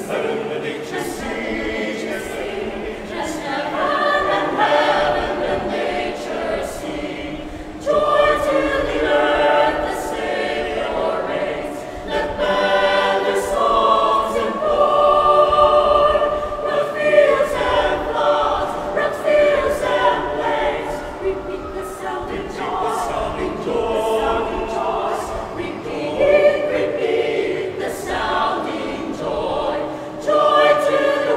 Heaven and nature sing, as heaven and heaven and nature sing. Joy to the earth, the Savior reigns. Let banner songs employ. The fields and floods, rocks, hills and plains. Repeat the sounding joy, repeat the sounding joy. Repeat, repeat the sounding joy. Joy to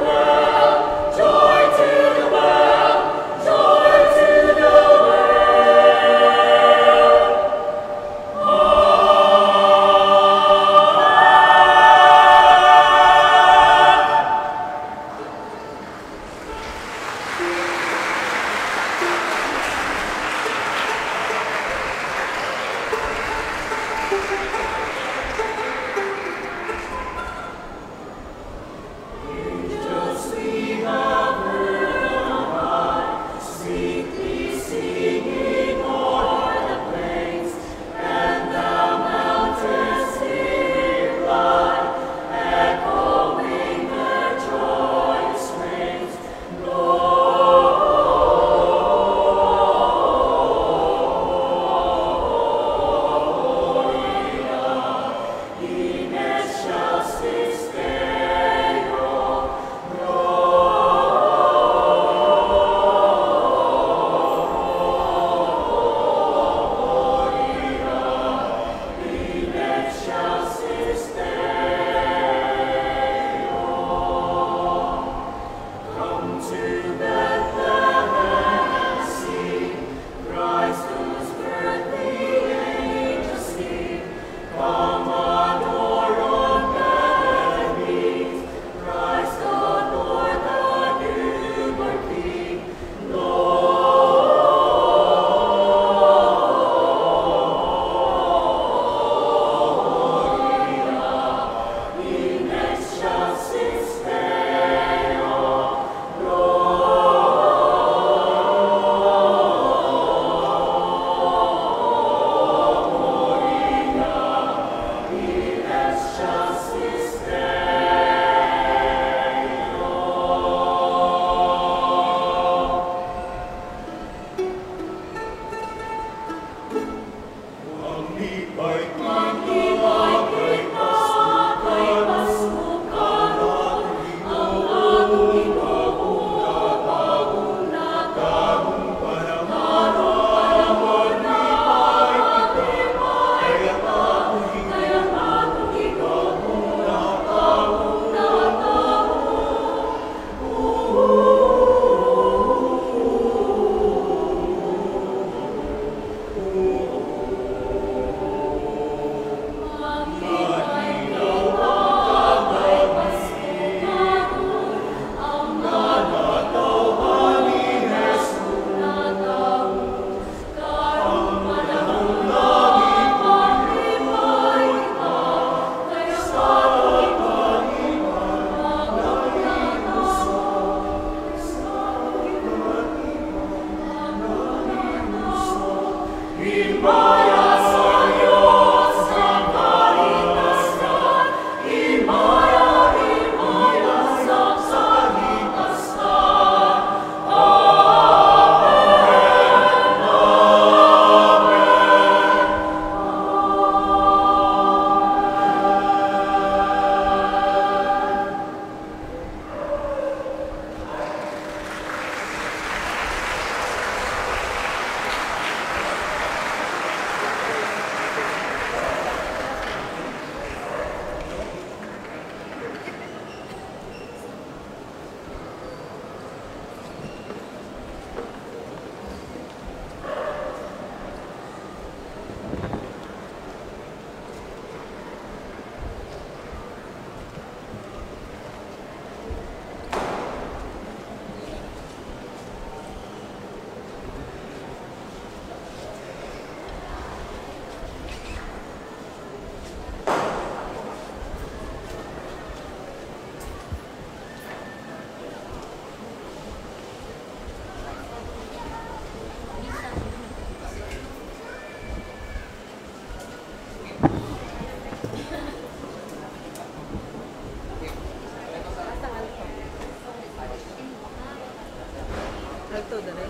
Bato dali.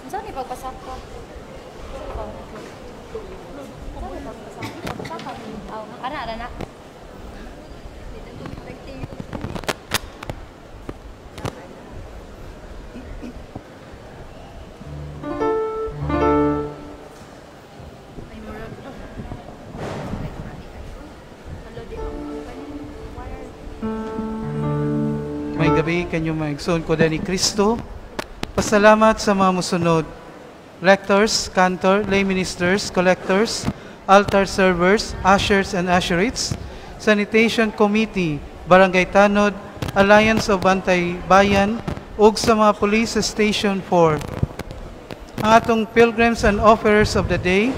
Saan ni pagpasaka? Saan ni pagpasaka? Pagpasaka. Aw, ara ara na. Ay, murag. Hello, di ako. Wire. Maayong gabii kanyo, mga igsoon ko ni Kristo. Pasalamat sa mga musunod: lectors, cantor, lay ministers, collectors, altar servers, ushers and usherettes, sanitation committee, Barangay Tanod, Alliance of Bantay Bayan, ug sa mga police station 4. Ang atong pilgrims and offerers of the day,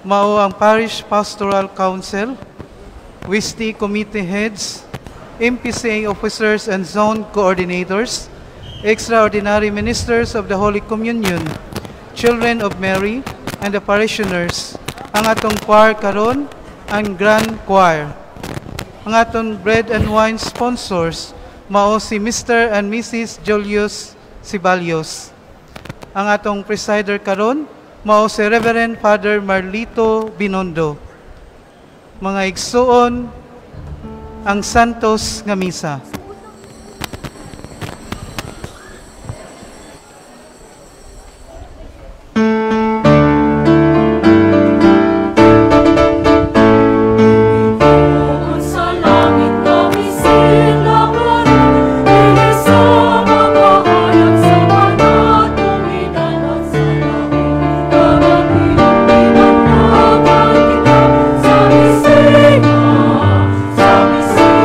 mao ang Parish Pastoral Council, WISTI Committee Heads, MPCA Officers and Zone Coordinators, Extraordinary Ministers of the Holy Communion, Children of Mary, and the parishioners. Ang atong choir karon, ang Grand Choir. Ang atong bread and wine sponsors, mao si Mr. and Mrs. Julius Cibalios. Ang atong presider karon, mao si Reverend Father Marlito Binondo. Mga igsuon, ang Santos nga Misa. Bukod sa langit namisin karon, dinhi sa mapahayag sa panatuwidan at sa langit Kagabi kita sa Mesiya, sa Mesiya.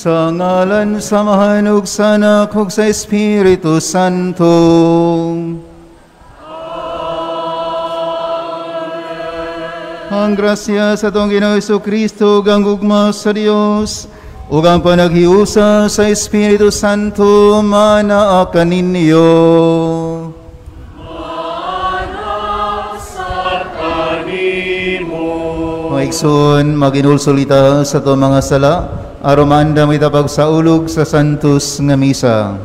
Sa ngalan sa Amahan ug sa Anak ug sa Espiritu Santo. Amen. Ang grasya sa atong Ginoong Hesukristo ug ang gugma sa Dios ug ang panaghiusa sa Espiritu Santo manaa kaninyo. Maigsoon, maginulsulita sa atong mga sala aron maandam kita pagsaulog sa Santos nga Misa.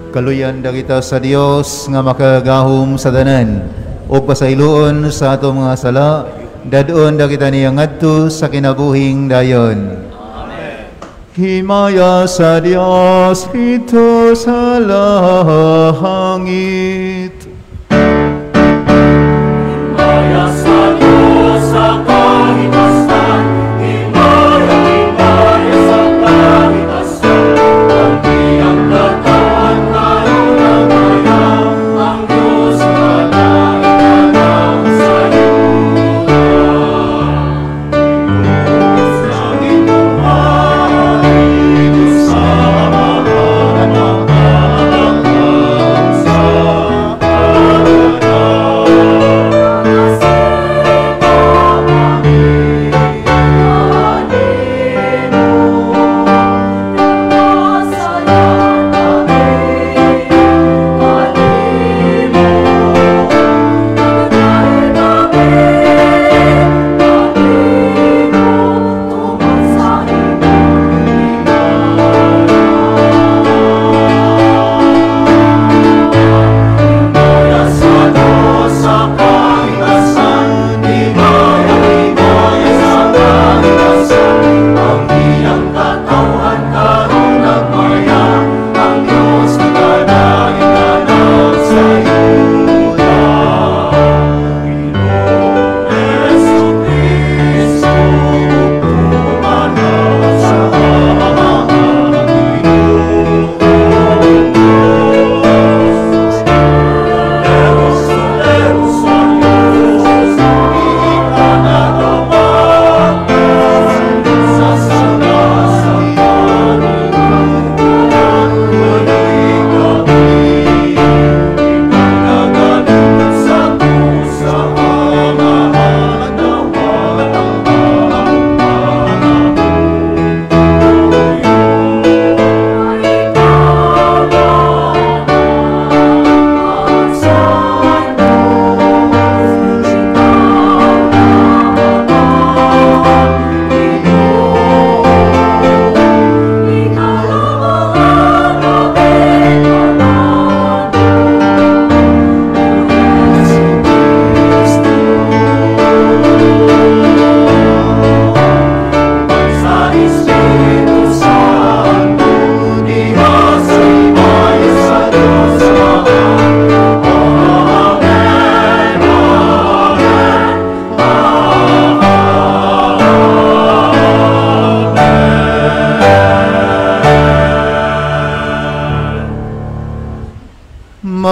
Kaluyan dagita sa Dios nga makagahom sa tanan ug pasayloon sa atong mga sala, dad-on dagita niya ngadto sa kinabuhing dayon. Amen. Himaya sa Dios ito sa langit. Himaya sa Dios sa kahitasan, himaya, himaya sa kahitasan, ang iyang katawan karon ang maya, ang Diyos kalainan sa yuta. Sa itumpay sa Amahan ang sa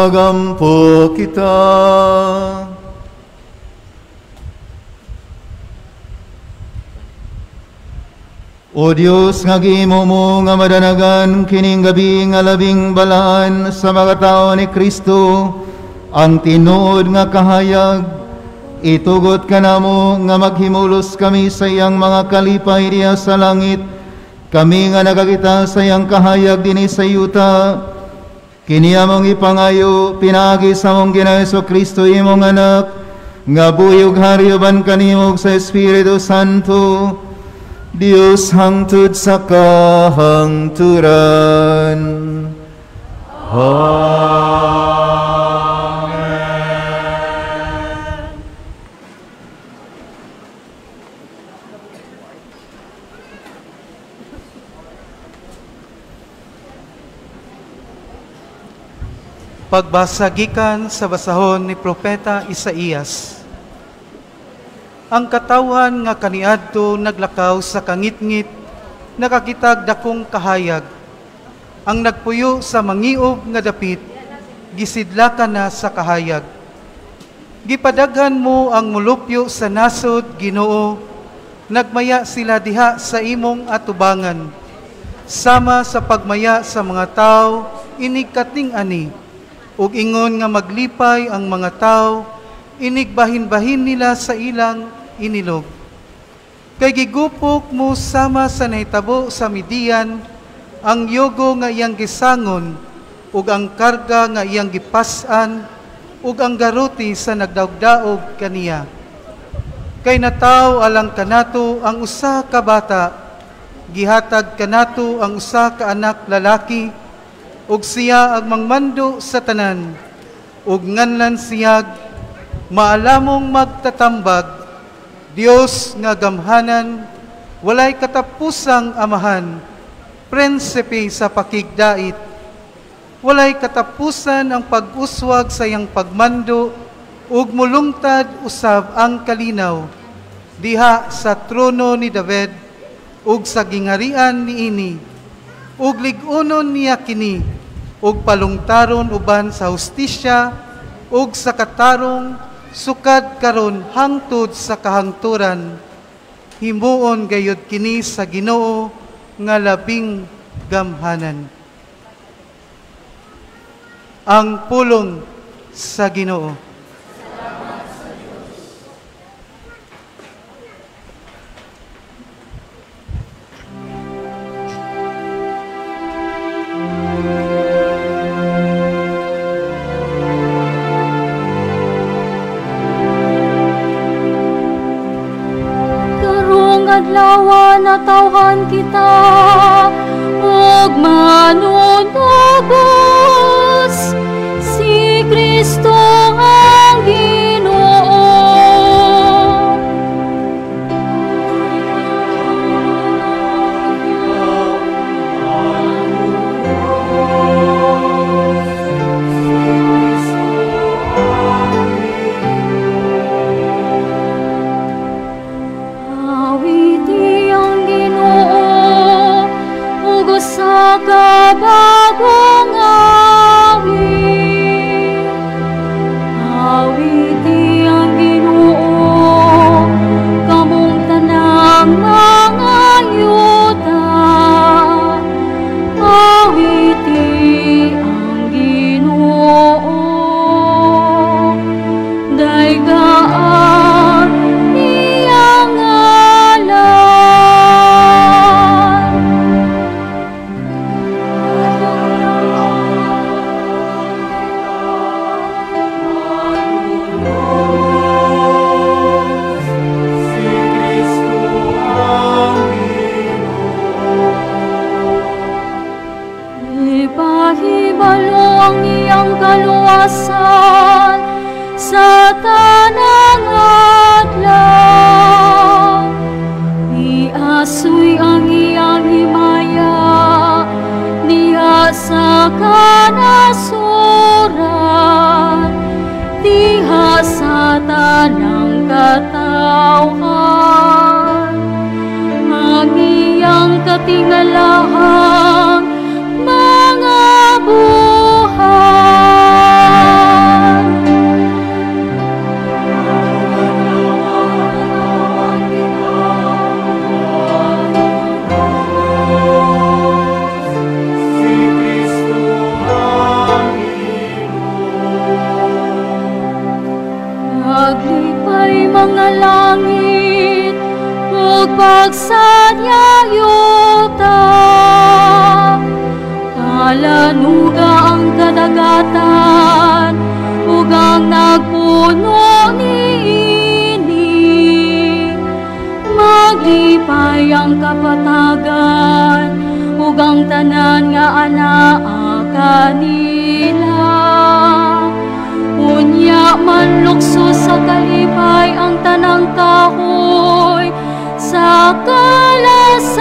Magampo kita. O Dios, nga giimo mo nga madanagan kining gabi nga labing balaan sa mga tao ni Kristo ang tinuod nga kahayag, itugot kanamo nga maghimulos kami sa iyang mga kalipay diya sa langit, kami nga nakakita sa iyang kahayag dinhi sa yuta. Kini among ipangayo pinaagi sa among Ginoong Hesukristo imong anak, nga buhi ug hari uban kanimo sa Espiritu Santo, Dios hangtod sa kahangturan. Amen. Pagbasa gikan sa basahon ni Propeta Isaías. Ang katawhan nga kaniadto naglakaw sa kangitngit, nakakitag dakong kahayag. Ang nagpuyo sa mangiob nga dapit, gisidlakan na sa kahayag. Gipadaghan mo ang mulupyo sa nasod, Ginoo, nagmaya sila diha sa imong atubangan. Sama sa pagmaya sa mga tao, inig kating ani, ug ingon nga maglipay ang mga tao, inig bahin-bahin nila sa ilang inilog. Kay gigupok mo sama sa nahitabo sa Midian, ang yogo nga iyang gisangon, ug ang karga nga iyang gipas-an, ug ang garuti sa nagdaogdaog kaniya. Kay nataw alang kanato ang usa ka bata, gihatag kanato ang usa ka anak lalaki, ug siya ang mangmando sa tanan, ug nganlan siyag maalamong magtatambag, Dios nga gamhanan, walay katapusang amahan, prinsipe sa pakigdait, walay katapusan ang pag-uswag sa iyang pagmando, ug mulungtad usab ang kalinaw, diha sa trono ni David, ug sa gingarian niini, ug lig-unon niya kini, ug palungtaron uban sa hustisya, ug sa katarong, sukad karon hangtod sa kahangturan. Himuon gayud kini sa Ginoo nga labing gamhanan. Ang pulong sa Ginoo. Salamat sa Diyos. Karong adlaw natawhan kita ug manunubos, si Kristo ang Ginoo. Awiti ang Ginoo ug usa ka bagong awit. Awiti ang Ginoo, kamong tanang mga yuta. Awiti ang Ginoo, daygaan iyang ngalan. Ipahibalo ang iyang kaluwasan sa tanang adlaw. Iasoy ang iyang himaya diha sa kanasuran, diha sa tanang katawhan. Ang iyang katingalahang mga buhat. Maglipay mga langit ug pagsadya yuta, kalanuga ang kadagatan ug ang nagpuno niini. Maglipay ang kapatagan ug ang tanan nga anaa kanila. Unya manlukso sa kalipay ang tanang kahoy sa kalasangan.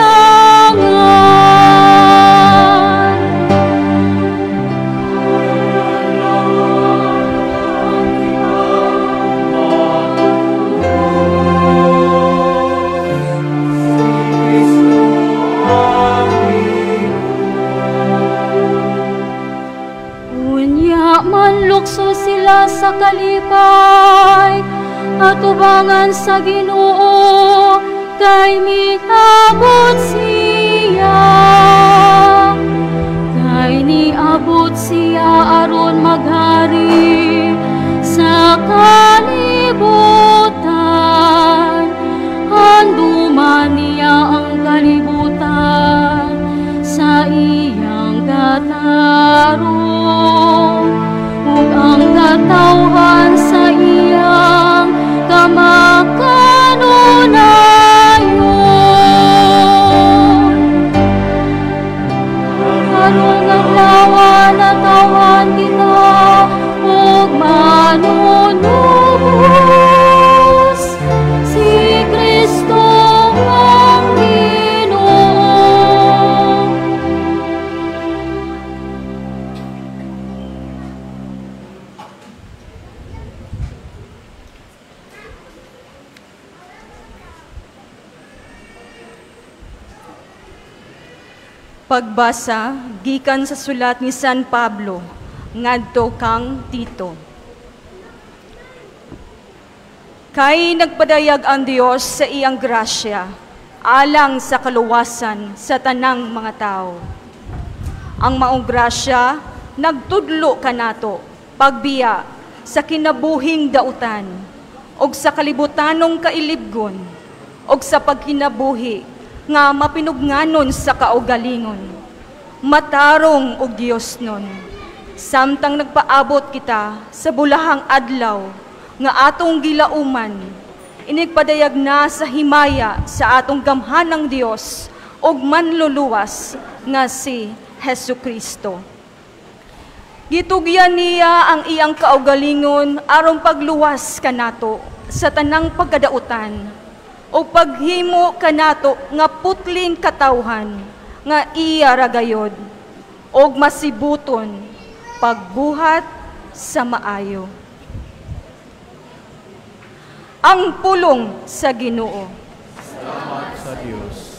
Unya manlukso sila sa kalipay atubangan sa Ginoo, kay miabot siya. Kay niabot siya aron maghari sa kalibutan. Handuman niya ang kalibutan sa iyang katarong, ug ang katawhan sa iyang kamakanunayon. Karong adlaw natawan kita ug manunubos, si Kristo ang Ginoo. Pagbasa gikan sa sulat ni San Pablo ngadto kang Tito. Kay nagpadayag ang Dios sa iyang grasya alang sa kaluwasan sa tanang mga tao. Ang maong grasya nagtudlo kanato pagbiya sa kinabuhing dautan og sa kalibutanong kailibgon og sa pagkinabuhi nga mapinugnanon sa kaugalingon, matarong og Dios nun, samtang nagpaabot kita sa bulahang adlaw nga atong gilauman, inigpadayag na sa himaya sa atong gamhanang Dios og manluluwas nga si Hesus Kristo. Gitugyan niya ang iyang kaugalingon aron pagluwas kanato sa tanang pagkadautan o paghimo kanato nga putling katawhan nga iya ragayod og masibuton pagbuhat sa maayo. Ang pulong sa Ginoo. Salamat sa Dios.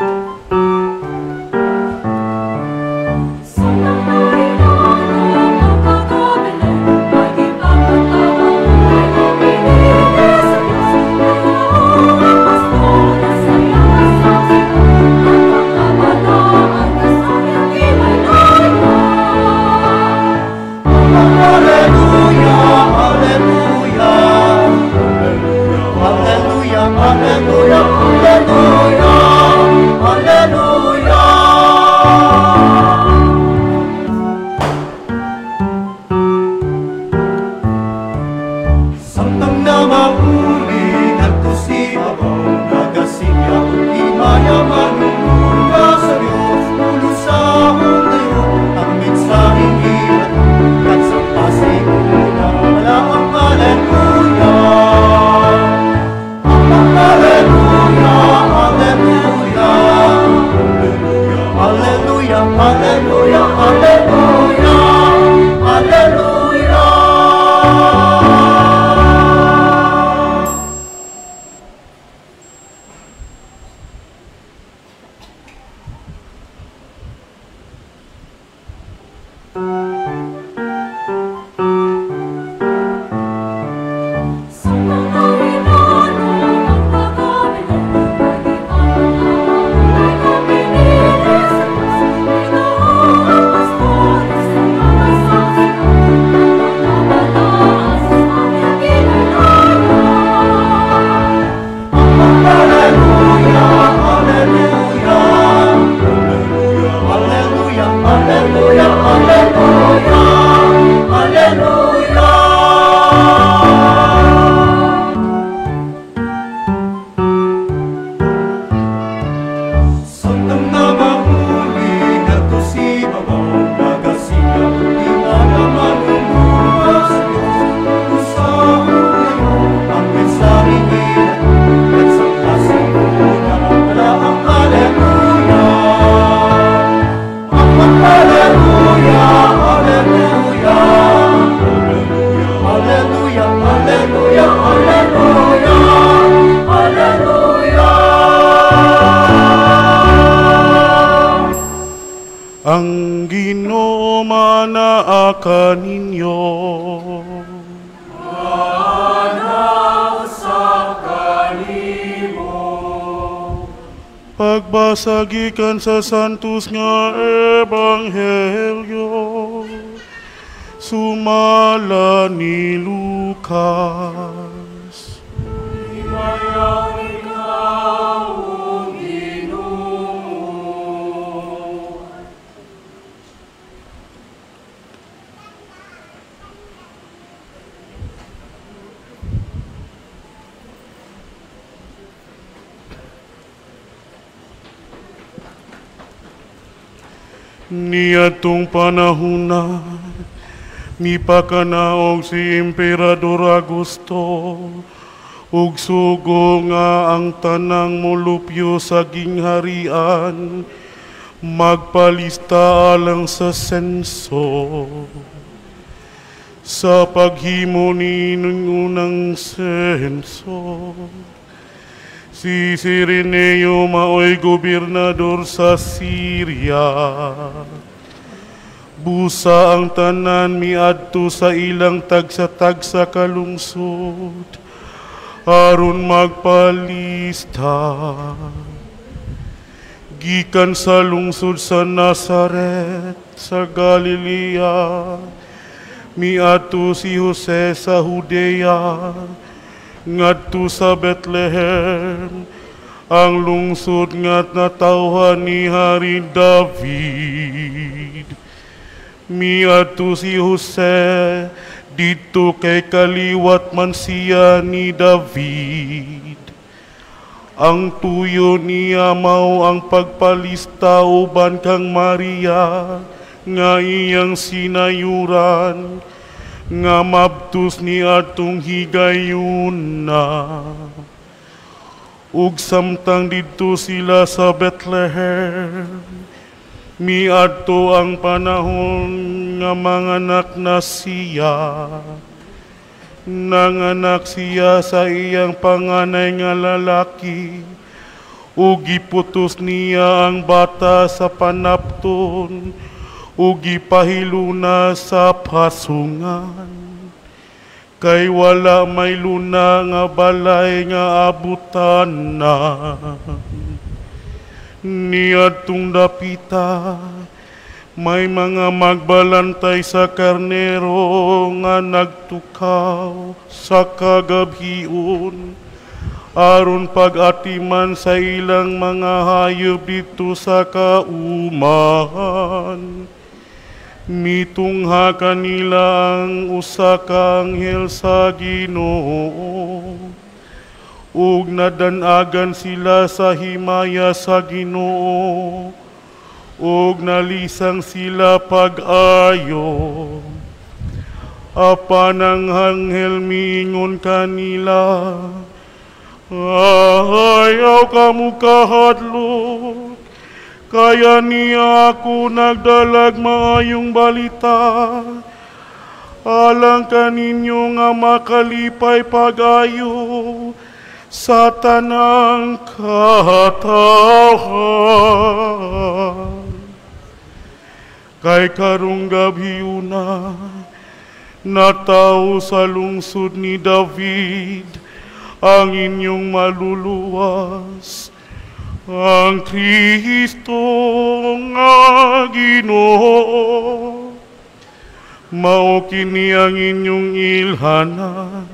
Thank you. Alleluia, Alleluia, Alleluia. Samtang namahuli ngadto si Babaw, nagasiya tingala manunubos Diyos. Usab ang mensahe at sa kasiguran wala ang Alleluia. Ang Alleluia, Alleluia, Alleluia, Alleluia, Alleluia, Alleluia. Ang Ginoo manaa kaninyo. Pagbasa gikan sa Santos nga Ebanghelyo sumala ni Lucas. Himayaw ikaw, O Ginoo. Niadtong panahona, mipakanaog si Emperador Augusto ug sugo nga ang tanang molupyo sa gingharian magpalista alang sa senso. Sa paghimo niining unang senso, si Sireneo maoy gobernador sa Syria. Busa ang tanan miadto sa ilang tagsa-tagsa kalungsod aron magpalista. Gikan sa lungsod sa Nazaret sa Galilea, miadto si Jose sa Judea ngadto sa Bethlehem, ang lungsod nga natawhan ni Hari David. Miadto si Jose didto kay kaliwat man siya ni David. Ang tuyo niya mao ang pagpalista uban kang Maria nga iyang sinayuran, nga mabtus ni atong higayuna. Ug samtang didto sila sa Bethlehem, miadto ang panahon nga manganak na siya. Nanganak siya sa iyang panganay nga lalaki, ug giputos niya ang bata sa panapton, ug gipahiluna sa pasungan. Kay wala may luna nga balay nga abutanan. Niadtong dapita, may mga magbalantay sa karnero nga nagtukaw sa kagabhion, aron pag-atiman sa ilang mga hayop dito sa kaumahan. Mitungha kanila ang usa ka anghel sa Ginoo, ug nadanagan sila sa himaya sa Ginoo, ug nalisang sila pag-ayo. Apan ang anghel miingon kanila, ayaw kamo kahadlok, kaya niya ako nagdalag maayong balita, alang kaninyo nga makalipay pag-ayo sa tanang katawhan. Kay karong gabhiuna, natawo sa lungsod ni David ang inyong maluluwas, ang Kristo nga Ginoo. Mao kini ang inyong ilhanan.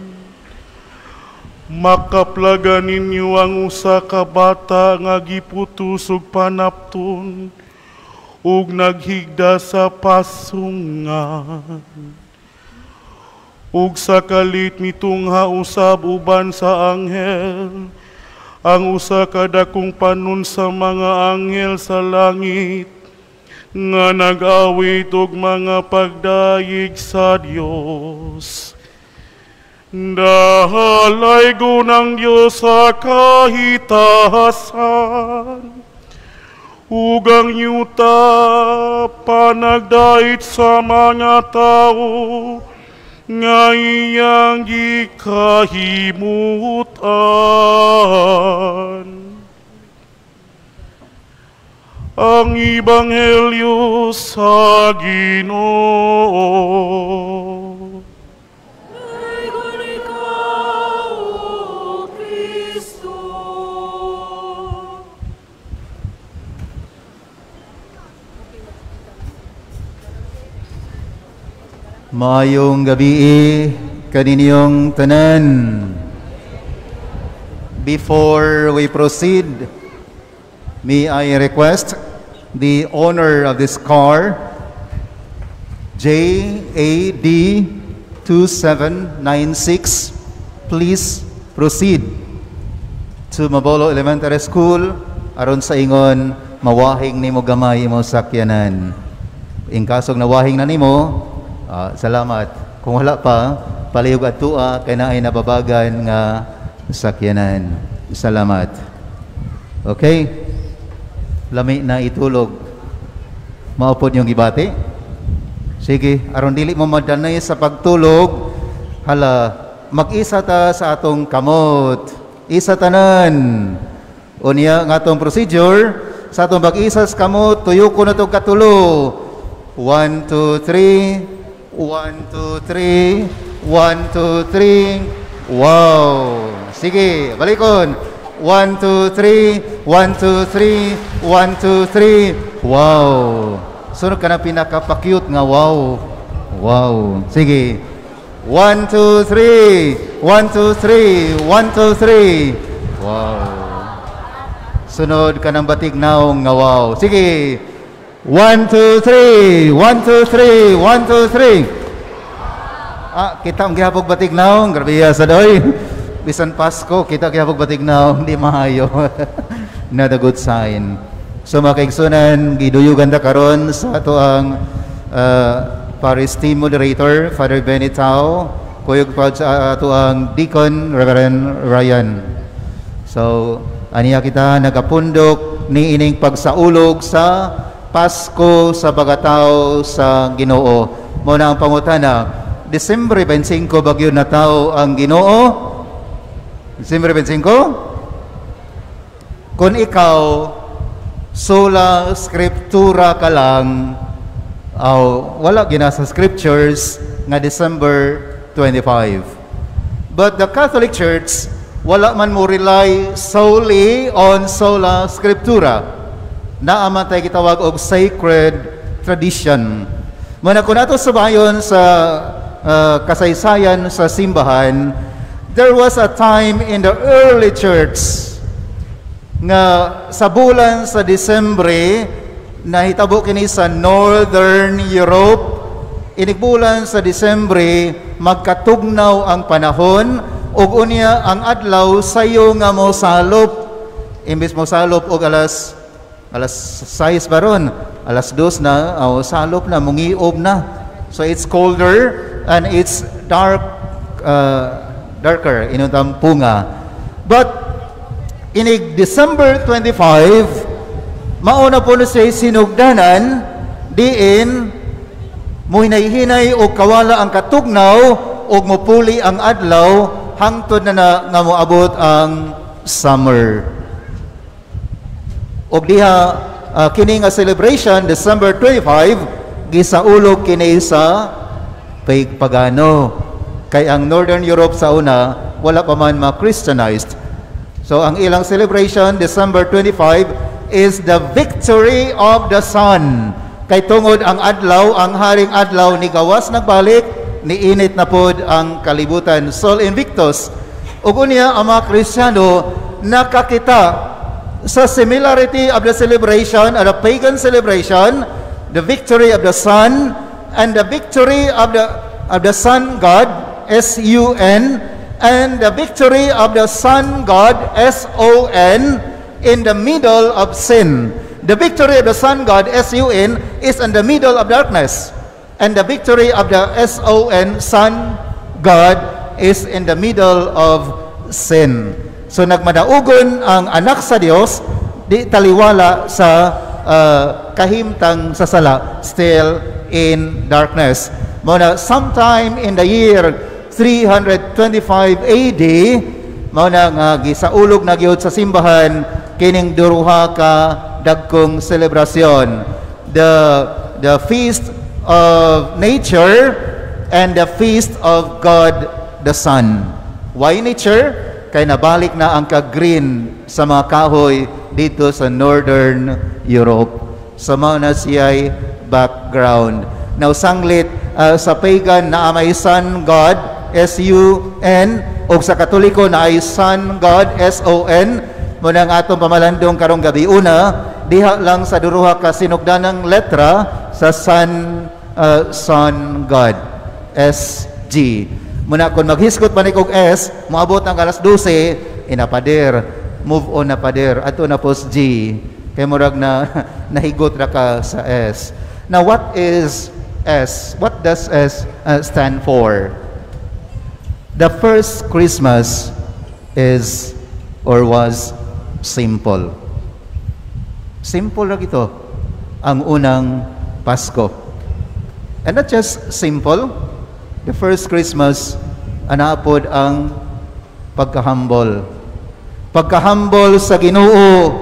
Makaplagan ninyo ang usa ka bata nga giputos og panapton, ug naghigda sa pasungan. Ug sa kalit mitungha usab uban sa anghel ang usa ka dakong panon sa mga anghel sa langit nga nag-awit og mga pagdayeg sa Dios. Dahalaygon ang Dios sa kahitahasan, ug ang yuta panagdait sa mga tao nga iyang gikahimutan. Ang Ebanghelyo sa Ginoo. Dayegon ikaw, O Kristo. Maayong gabi kaninyong tanan. Before we proceed, may I request the owner of this car, JAD 2796, please proceed to Mabolo Elementary School aron sa ingon mawahing nimo gamay imo sakyanan. In kasog nawahing na nimo, salamat. Kung wala pa, palihog adtua kay naay nababagan nga sakyanan. Salamat. Okay? Lami na itulog. Maupod yung gibati? Sige, aron dili mo madanay sa pagtulog, hala, mag-isa ta sa atong kamot. Isa tanan. Unya nga atong procedure, sa atong pag-isa sa kamot, tuyo ko na itong katulo. 1, 2, 3. 1, 2, 3. 1, 2, 3. Wow! Sige, balikon. 1, 2, 3. 1, 2, 3. 1, 2, 3. Wow! Sunod ka na pinaka-cute nga wow. Wow. Sige. 1, 2, 3. 1, 2, 3. 1, 2, 3. Wow. Sunod ka ng batig naong nga wow. Sige. 1, 2, 3. 1, 2, 3. 1, 2, 3. Ah, kita ang gihapog batig naong. Grabe sa doy. Bisan Pasko, kita gihapog batig naong. Di maayo. Not a good sign. So mga kaigsunan, giduyugan ta karon sa ato ang Parish Team Moderator, Father Benny Tao, kuyog pa sa ato ang Deacon, Reverend Ryan. So, aniya kita nagapundok ni ining pagsaulog sa Pasko sa Bagatao sa Ginoo. Mao na ang pangutana, Disyembre 25 bagyo na tao ang Ginoo? Disyembre 25? Kung ikaw sola scriptura ka lang, aw wala gina sa scriptures nga December 25. But the Catholic Church wala man mo rely solely on sola scriptura. Naa man tay gitawag og sacred tradition. Muna kung ato subayon sa kasaysayan sa simbahan, there was a time in the early church nga sa bulan sa Disyembre nahitabo kini sa Northern Europe. Inig bulan sa Disyembre magkatugnaw ang panahon ug unya ang adlaw sayo nga mosalop. Imbes mosalop og alas 6 baron, alas 2 na, oh, salop na, mungiob na. So it's colder and it's dark, darker inutang punga. But inig December 25, mauna po na siya sinugdanan, diin muhinay-hinay o kawala ang katugnaw o mupuli ang adlaw hangtod na nga moabot ang summer. Og diha kini nga celebration December 25 gisaulog kini sa pagano. Kay ang Northern Europe sa una wala pa man ma-Christianized. So ang ilang celebration December 25 is the victory of the sun. Kay tungod ang adlaw, ang haring adlaw ni gawas nagbalik, niinit na pod ang kalibutan. Sol Invictus. Ug unya ang mga Kristiyano nakakita Sa similarity of the celebration, of the pagan celebration, the victory of the sun and the victory of the sun god SUN and the victory of the sun god SON in the middle of sin. The victory of the sun god SUN is in the middle of darkness. And the victory of the SON, sun God, is in the middle of sin. So nagmadaugon ang anak sa Dios di taliwala sa kahimtang sa sala, still in darkness. Mao na sometime in the year 325 AD, mao na nga gisaulog na gyud sa simbahan kining duha ka dagkong selebrasyon. The feast of nature and the feast of God the Sun. Why nature? Kay nabalik na ang ka-green sa mga kahoy dito sa Northern Europe. So mao na siya'y background. Now sanglit sa pagan na may sun god SUN o sa Katoliko na ay sun god SON. Mao nang atong pamalandong karong gabi una diha lang sa duha ka sinugdanang letra sa sun god SG. Muna kung maghisgot pa ni kog S, moabot ang alas 12, inapader, move on na pader, ato na pos G. Kay murag na nahigot ra ka sa S. Now what is S? What does S stand for? The first Christmas is or was simple. Simple ra ito ang unang Pasko. And not just simple, the first Christmas, anaa pod ang pagkahambol. Pagkahambol sa Ginoo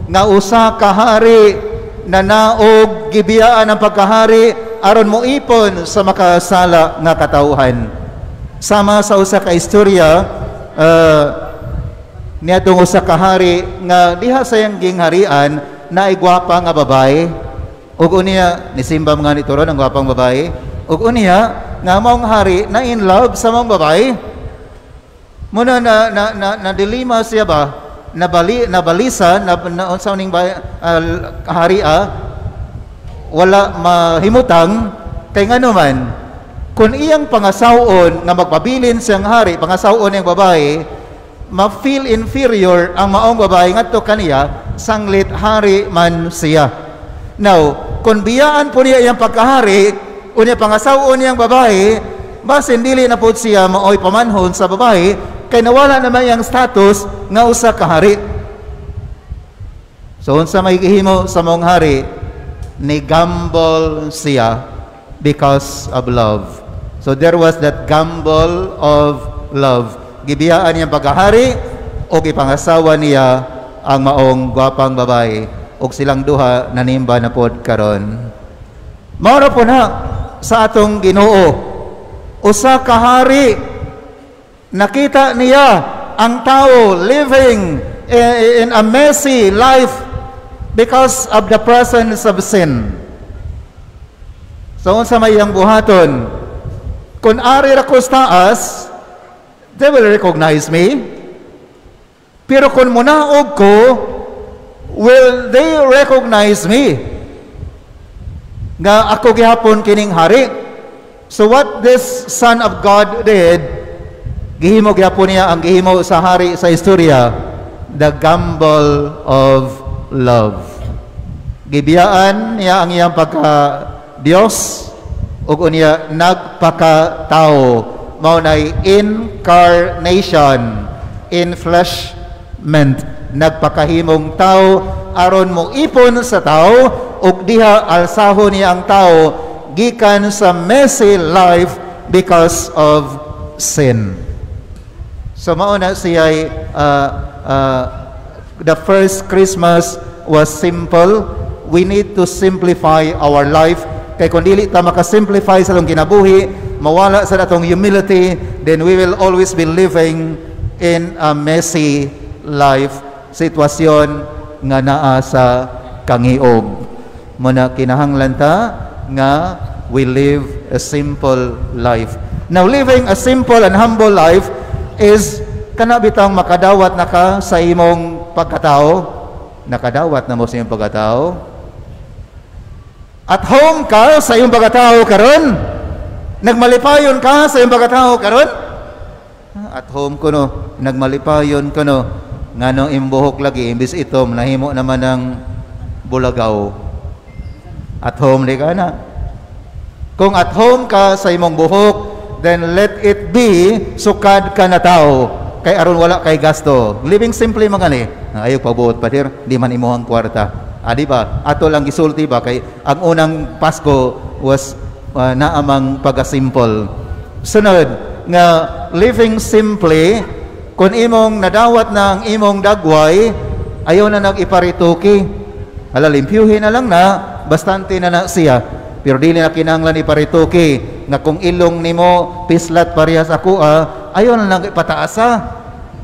nga usa ka hari na naog, gibiyaan ang pagkahari aron moipon sa makasala nga katawhan. Sama sa usa ka istorya niadtong usa ka hari nga diha sa iyang gingharian naay gwapa nga babae, ug unya nisimba mga nito ron ang gwapang babae, ug unya nga maong hari na in love sa maong babae. Muna na na na, na dilema siya ba, nabali nabalisa na, na unsa ning ba, hari wala mahimutang, kay ngano man kung iyang pangasawon nga magpabilin siyang hari, pangasawon niyang babae, ma-feel inferior ang maong babae ngadto kaniya sanglit hari man siya. Now, kung biyaan po niya iyang pagkahari, unya pangasawon niyang babae, basin dili na po siya maoy pamanhon sa babae kay nawala naman iyang status nga usa ka hari. So unsa may gihimo sa maong hari? Ni gamble siya because of love. So there was that gamble of love. Gibiyaan niyang pagkahari o ipangasawa niya ang maong gwapang babae ug silang duha nanimba na pod karon. Mao ra po na sa atong Ginoo. Usa ka hari, nakita niya ang tao living in a messy life because of the presence of sin. So unsa may iyang buhaton? Kung ari ra ko sa taas, they will recognize me. Pero kung munaog ko, will they recognize me? Nga ako gihapon kining hari. So what this Son of God did, gihimo gihapon niya ang gihimo sa hari sa istorya, the gamble of love. Gibiyaan niya ang iyang pagka Dios ug unya nagpakatao. Mao nay incarnation, enfleshment, nagpakahimong tao aron mo ipon sa tao ug diha alsahon niya ang tao gikan sa messy life because of sin. So mao na siya, the first Christmas was simple. We need to simplify our life kay kung dili ta makasimplify sa atong kinabuhi, mawala sa atong humility, then we will always be living in a messy life, sitwasyon nga naa sa kangiog. Muna kinahanglan ta nga we live a simple life. Now, living a simple and humble life is kana bitang makadawat na ka sa imong pagkatao. Nakadawat na mo sa iyong pagkatao? At home ka sa iyong pagkatao karon? Nagmalipayon ka sa iyong pagkatao karon? At home ko no, nagmalipayon ko no, ngano imbuhok lagi, imbis itom, nahimo naman ng bulagaw. At home di ka na. Kung at home ka sa imong buhok, then let it be, sukad ka na tao. Kay aron wala kay gasto. Living simply man gani. Ayaw pabuot pa dir, di man imuhang kwarta. Ah, di ba? Ato lang gisulti ba kay ang unang Pasko was naamang pagasimple. Sunod nga living simply, kung imong nadawat na ang imong dagway, ayaw na nag-iparituki. Hala, limpyuhin na lang na, bastante na na siya. Pero dili na kinahanglan iparituki nga kung ilong nimo pislat parehas ako ah, ayaw na lang ipataasa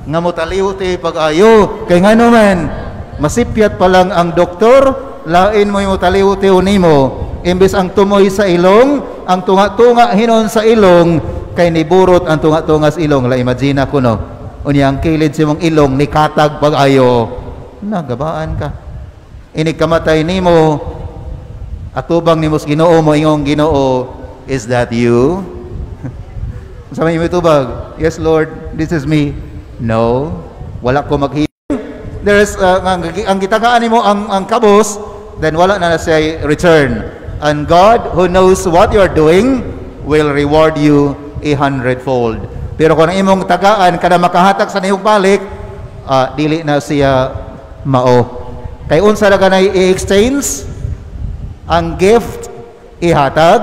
nga motaliw ti pag-ayo. Kay ngano man, masipyat pa lang ang doktor, lain mo yung taliw ti nimo. Imbes ang tumoy sa ilong, ang tunga-tunga hinon sa ilong, kay niburot ang tunga-tunga sa ilong. La imagine ko no. Unya ang kilid sa imong ilong nikatag pag-ayo. Nagabaan ka. Inig kamatay nimo, atubang nimo sa Ginoo mo ingong Ginoo, "Is that you?" Sa may tubag, "Yes Lord, this is me." No, wala ko maghi. There's ang gitagaan nimo ang kabos, then wala na na siya return. And God who knows what you are doing will reward you a hundredfold. Pero kung ang imong tagaan kada makahatag sa niyong balik, dili na siya mao. Kay unsa ra kanay i-exchange? Ang gift ihatag,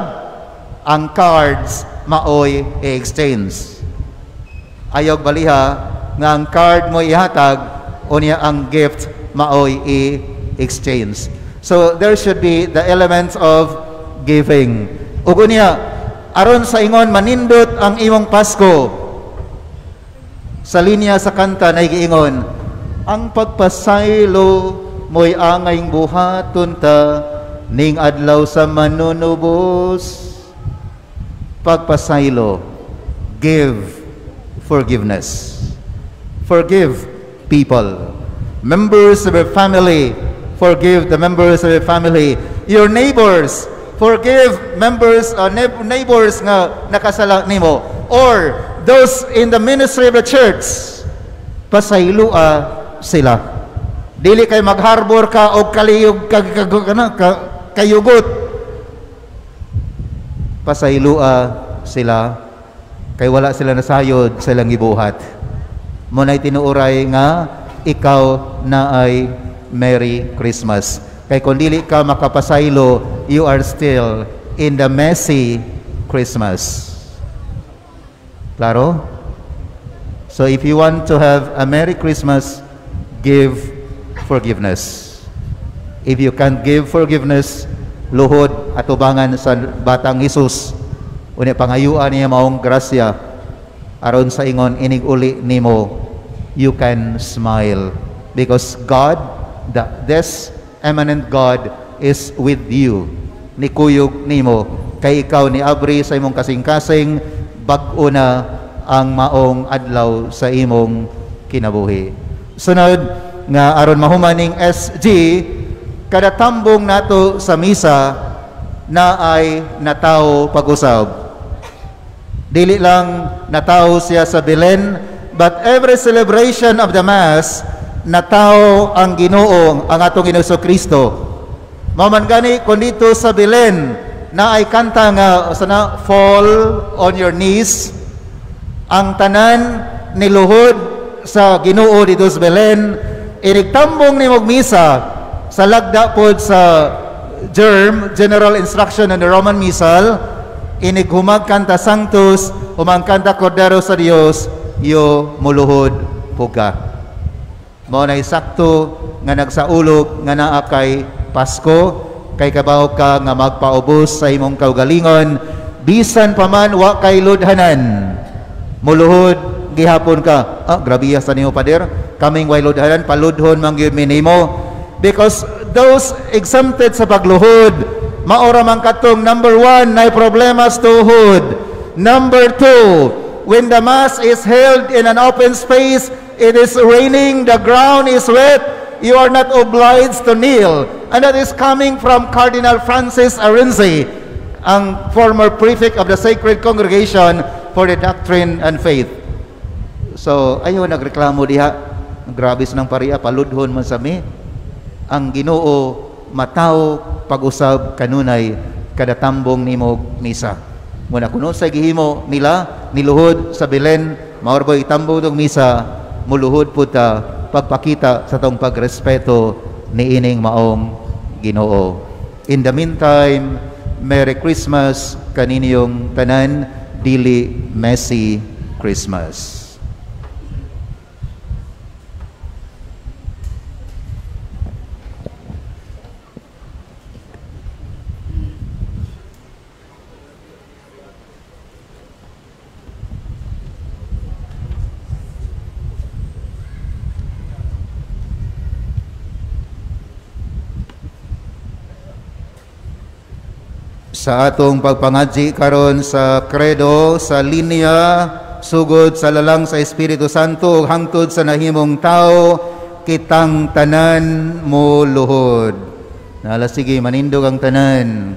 ang cards maoy i-exchange. Ayaw baliha nga ang card mo ihatag, unya ang gift maoy i-exchange. So there should be the elements of giving. Ug unya, aron sa ingon manindot ang imong Pasko, sa linya sa kanta na giingon, ang pagpasaylo mo'y angayng buhaton ta ning adlaw sa manunubos. Pagpasaylo, give forgiveness. Forgive people. Members of your family, forgive the members of your family. Your neighbors, forgive members neighbors nga nakasala nimo, or those in the ministry of the church. Pasaylua sila. Dili kay magharbor ka og kaliyog kag ka, kayugot. Pasaylua sila kay wala sila nasayod sa ilang gibuhat. Mo nay tinuoray nga ikaw na ay Merry Christmas. Kay kung dili ka makapasaylo, you are still in the messy Christmas. Klaro? So if you want to have a Merry Christmas, give forgiveness. If you can't give forgiveness, luhod atubangan sa batang Hesus. Unya pangayuan niya maong grasya aron sa ingon inig uli nimo, you can smile because God, this eminent God is with you. Nikuyog nimo kay ikaw ni abri sa imong kasing-kasing, bag-o na ang maong adlaw sa imong kinabuhi. Sunod nga aron mahumaning SG, kada tambong nato sa misa na ay natawo pag-usab. Dili lang natawo siya sa Belen, but every celebration of the Mass, natawo ang Ginoo, ang atong Ginoo Kristo. Mao man gani kung dito sa Belen na ay kanta nga sana "Fall on Your Knees", ang tanan niluhod sa Ginoo dito sa Belen. Inigtambong ni misa sa lagda pod sa GERM, General Instruction on the Roman Missal, inig humag kanta Sanctus, humag kanta Cordero sa Dios, yo muluhod puga. Mao na sakto nga nagsaulog nga naa kay Pasko kay kabaw ka nga magpaubos sa imong kaugalingon bisan pa man wa kay ludhanan. Muluhod gihapon ka. Ah, grabe sa nimo, pader. Kaming way ludhanan, paludhon man gyud minimo. Because those exempted sa pagluhod, maora man katong number one, nay problema sa tuhod. Number two, when the Mass is held in an open space, it is raining, the ground is wet. You are not obliged to kneel. And that is coming from Cardinal Francis Arinze, ang former prefect of the Sacred Congregation for the Doctrine and Faith. So, ayaw nagreklamo diha. Grabe sa nang pariya, paludhon man sa mi. Ang Ginoo mataw pag-usab kanunay kada tambong nimo misa. Muna kuno sa gihimo nila niluhod sa Belen, maor boy itambong tong misa, muluhod pud ta pagpakita sa tong pagrespeto niining maong Ginoo. In the meantime, Merry Christmas kaninyong tanan, dili messy Christmas. Sa atong pagpangadji karon sa credo sa linya sugod sa lalang sa Espiritu Santo ug hangtod sa nahimong tao, kitang tanan moluhod. Nala sige manindog ang tanan.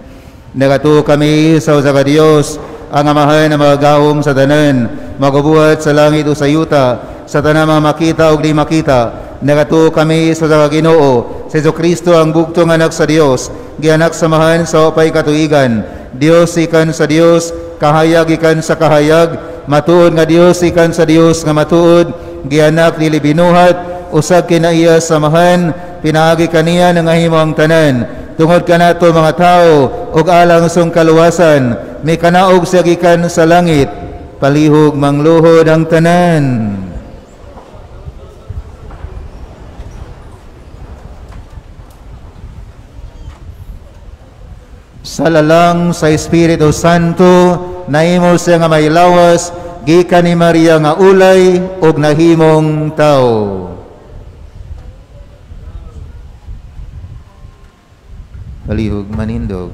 Nagatuo kami sa usa ka Dios, ang Amahan na magagahom sa tanan, magabuhat sa langit o sa yuta, sa tanan mga makita ug di makita. Nagatuo kami sa usa ka Ginoo, sa Jesucristo ang bugtong anak sa Dios, gianak samahan sa upay katuigan. Dios ikan sa Dios, kahayag ikan sa kahayag, matuod nga Dios ikan sa Dios nga matuod, gianak dili binuhat, usag kinaiya samahan, pinaagi kaniya nangahimo ang tanan. Tungod kanato mga tao ug alang sa kaluwasan, may kanaog siya gikan sa langit, palihog mangluhod ang tanan. Sa lalang sa Espiritu Santo, nahimo siya nga may lawas, gikan ni Maria nga ulay ug nahimong tao. Palihog manindog.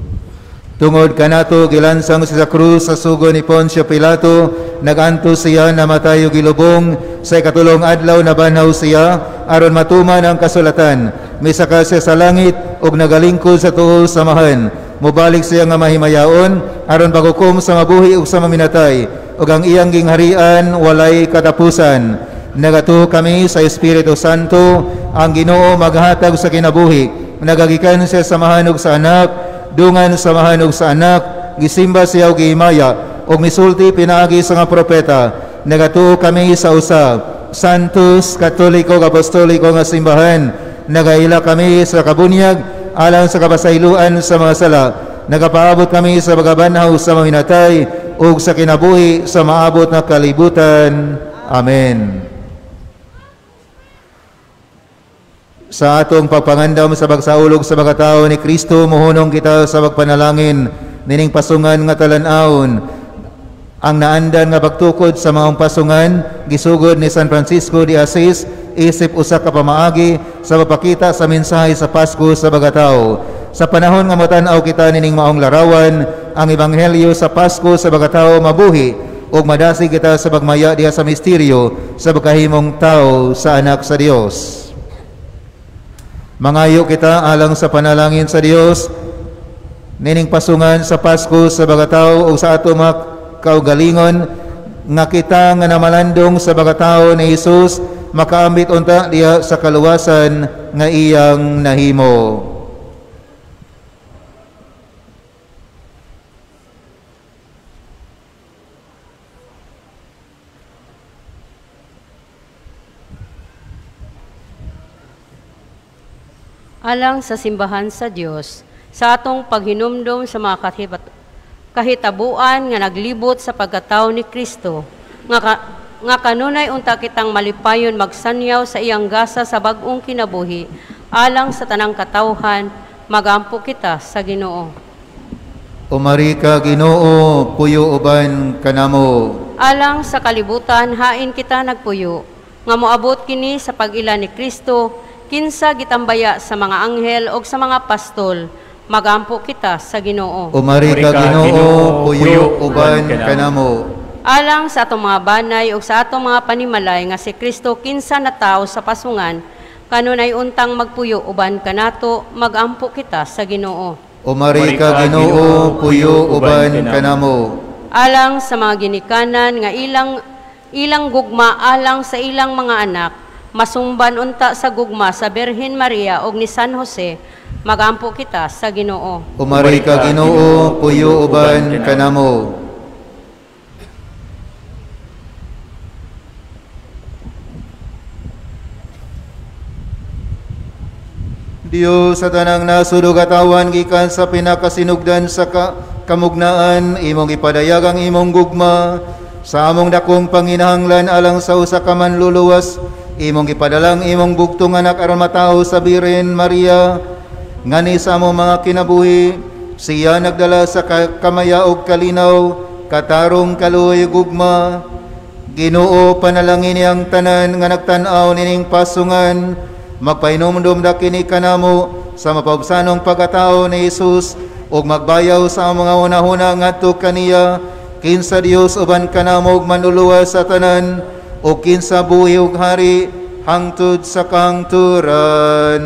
Tungod kanato gilansang siya sa krus sa sugo ni Poncio Pilato, naganto siya namatay ug gilubong, sa ikatulong adlaw nabanhaw siya aron matuman ang kasulatan. Misaka siya sa langit ug nagalingkod sa tuo samahan. Mobalik siya nga mahimayaon aron paghukom sa mabuhi ug sa maminatay, ug ang iyang gingharian walay katapusan. Nagatuo kami sa Espiritu Santo, ang Ginoo maghatag sa kinabuhi. Nagagikan siya samahan ug sa anak, dungan samahan ug sa anak, gisimba siya og gihimaya, ug misulti pinaagi sa nga propeta. Nagatuo kami sa usa, Santos, Katoliko, Apostoliko nga simbahan. Nagaila kami sa kabunyag alang sa kapasayloan sa mga sala. Nagapaabot kami sa pagabanhaw sa mga minatay ug sa kinabuhi sa maabot na kalibutan. Amen. Sa atong pagpangandam sa pagsaulog sa mga tao ni Kristo, muhunong kita sa pagpanalangin nining pasungan nga talan-awon. Ang naandan nga pagtukod sa maong pasungan gisugod ni San Francisco de Asis isip usa ka pamaagi sa pagpakita sa mensahe sa Pasko sa mga tao. Sa panahon nga motan-aw kita nining maong larawan, ang ebanghelyo sa Pasko sa mga tao mabuhi ug madasig kita sa pagmaya diha sa misteryo sa pagkahimong tao sa anak sa Dios. Mangayo kita alang sa panalangin sa Dios nining pasungan sa Pasko sa mga tao ug sa ato mga kaugalingon nga kita nga namalandong sa mga tao ni Hesus makaambit unta diha sa kaluwasan nga iyang nahimo. Alang sa simbahan sa Dios, sa atong paghinumdom sa mga kahitabuan nga naglibot sa pagkatao ni Kristo, nga kanunay unta kitang malipayon magsanyaw sa iyang gasa sa bag-ong kinabuhi, alang sa tanang katawhan, magampo kita sa Ginoo. Umari ka Ginoo, puyo uban kanamo. Alang sa kalibutan, hain kita nagpuyo, nga moabot kini sa pag-ila ni Kristo, kinsa gitambaya sa mga anghel og sa mga pastol, magampo kita sa Ginoo. Umari ka Ginoo, puyo uban kanamo. Alang sa atong mga banay ug sa atong mga panimalay nga si Kristo kinsa natawo sa pasungan, Kanunay untang magpuyo uban kanato, magampo kita sa Ginoo. Umari ka Ginoo, puyo uban kanamo. Alang sa mga ginikanan nga ilang gugma alang sa ilang mga anak, masumban unta sa gugma sa Birhen Maria og ni San Jose, magampo kita sa Ginoo. Umari ka Ginoo, puyo uban kanamo. Diyos sa tanang nasudog atawan gikan sa pinakasinugdan sa kamugnaan, imong ipadayag ang imong gugma sa among dakong panginahanglan alang sa usa ka manluluwas, imong ipadalang imong bugtong anak aron matawo sa Birhen Maria, ngani sa among mga kinabuhi siya nagdala sa kamaya og kalinaw, katarong kaluoy gugma. Ginoo, panalangin niyang tanan nga nagtan-aw nining pasungan, magpahinumdom da kini kanamo sa mapaubsanong pagkatao ni Jesus ug magbayaw sa mga hunahuna ngadto kaniya, kinsa Dios uban kanamo ug manluluwas sa tanan ug kinsa buhi ug hari hangtod sa kahangturan.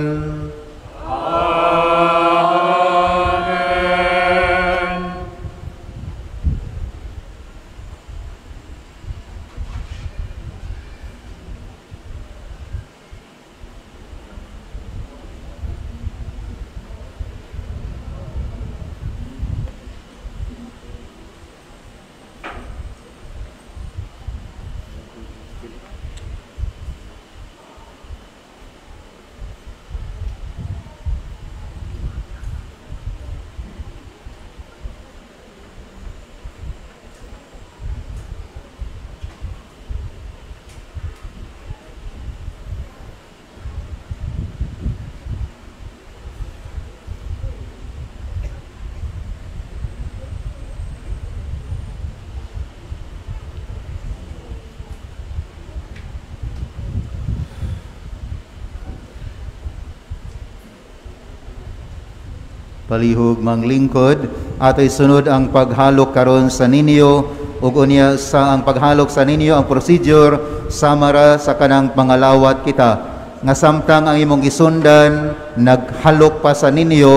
Palihog manglingkod, atoy sunod ang paghalok karon sa ninyo ug unya sa ang paghalok sa ninyo ang procedure samara sa kanang pangalawat kita nga samtang ang imong gisundan naghalok pa sa ninyo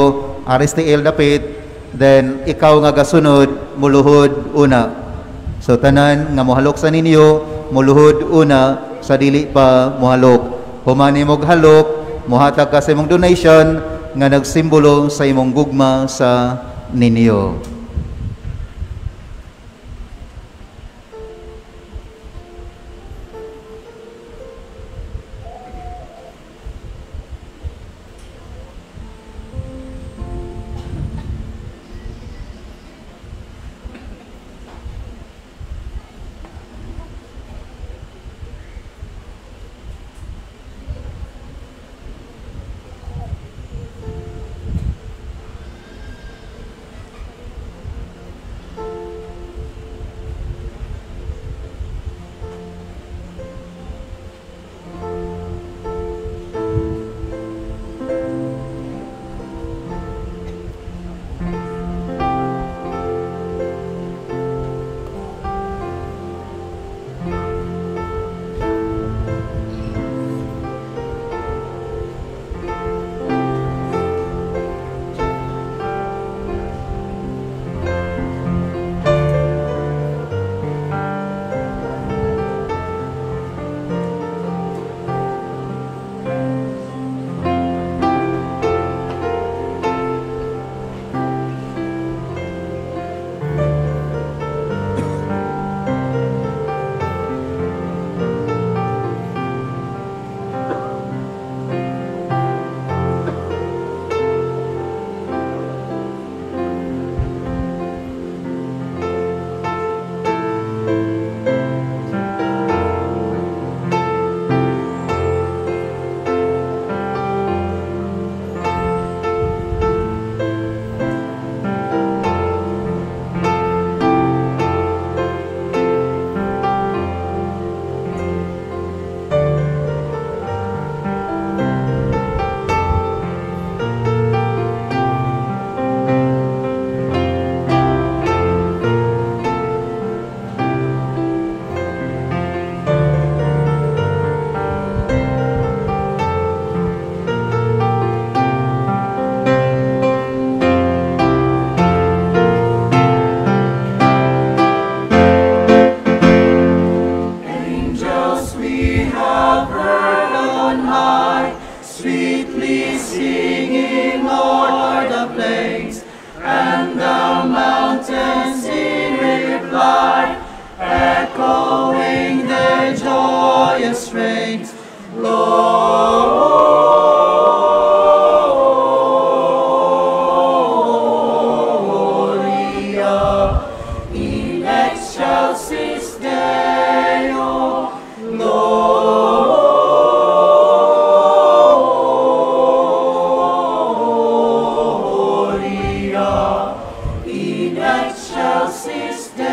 RSTL dapit, then ikaw nga gasunod muluhod una. So tanan nga mohalok sa ninyo muluhod una sa dili pa mohalok. Human imong halok, mohatag ka sa imong donation nga nagsimbolo sa imong gugma sa ninyo. Excelsis Deo.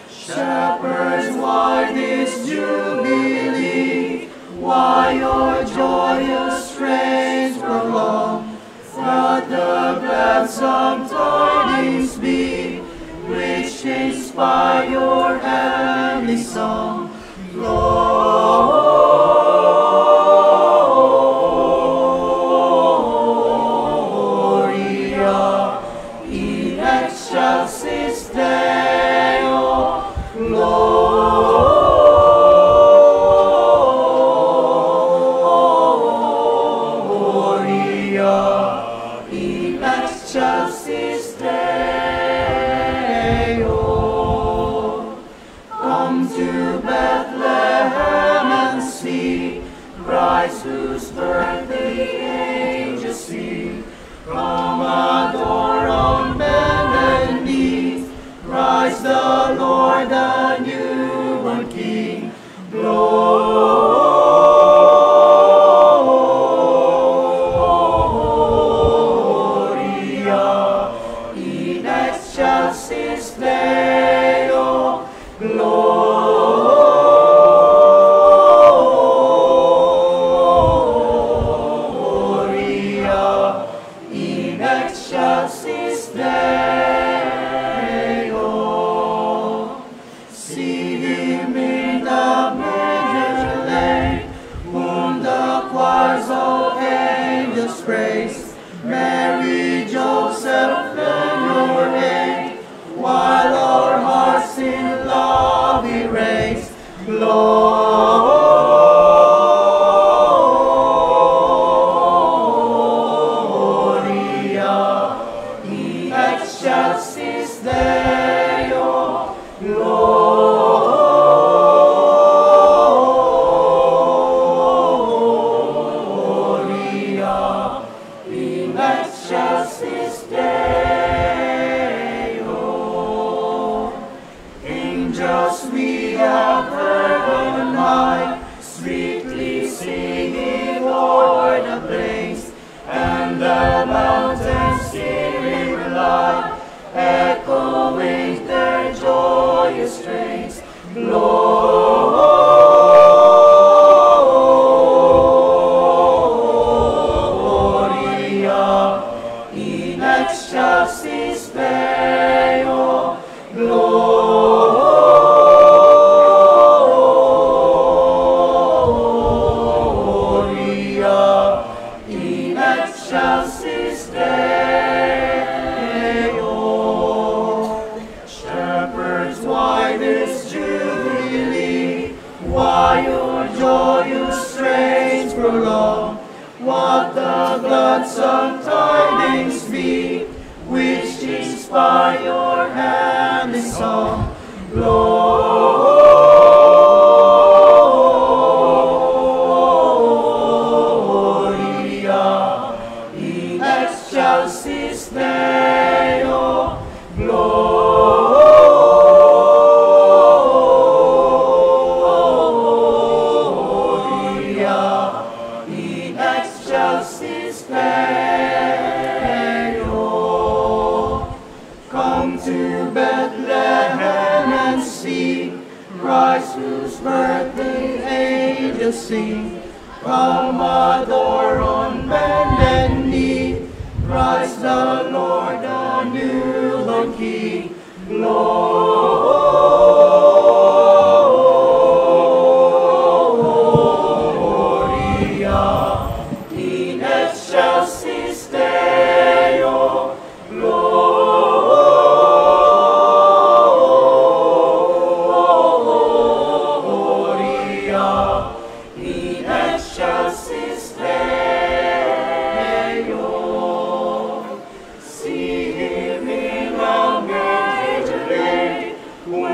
Shepherds, why this jubilee? Why your joyous strains prolong? Let the gladsome tidings be, which inspire your heavenly song. Gloria in excelsis Deo. Gloria in excelsis Deo. Come to Bethlehem and see Christ, whose birth the angels sing. Come adore on bended knees Christ the Lord, the newborn King. Gloria in excelsis Deo. Gloria in excelsis Deo. See him in the manger laid, whom the choirs of angels praise. Mary, Joseph, and your aid, while our hearts in love he raised. Gloria in excelsis Deo. Gloria in excelsis Deo. Angels we have heard on high, sweetly singing o'er the plains, and the mountains in reply, echoing their joyous strains. Gloria in excelsis Deo. Gloria in excelsis Deo. Shepherds, why this jubilee? Why your joyous strains prolong? What the gladsome tidings be, which inspire your heavenly song? Gloria in excelsis Deo. Gloria in excelsis Deo. Come to Bethlehem and see Christ, whose birth the angels sing. Come adore on bended knee Christ the Lord, the newborn King. Gloria in excelsis Deo. Gloria in excelsis Deo. See him in a manger laid, whom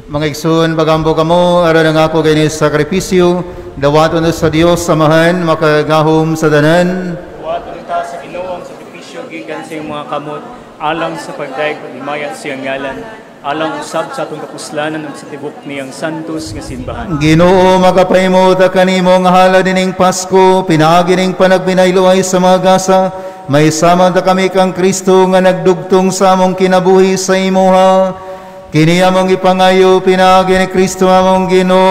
Mga igsoon, pagampo kamo aron ang ako kini sakripisyo dawaton sa Dios Amahan makagahom sa tanan. Dawaton ta sa Ginoo ang sakripisyo gikan sa iyong mga kamot alang sa pagdayeg paghimaya sa iyang ngalan, alang usab sa atong kapuslanan ug sa tibok niyang santos nga simbahan. Ginoo, makapahimo ta kanimo nga halad ining Pasko, pinaagi ning panagbinayloay sa mga gasa, may sama ta kami kang Kristo nga nagdugtong sa among kinabuhi sa imuha. Kini among ipangayo pinaagi ni Kristo among Ginoo.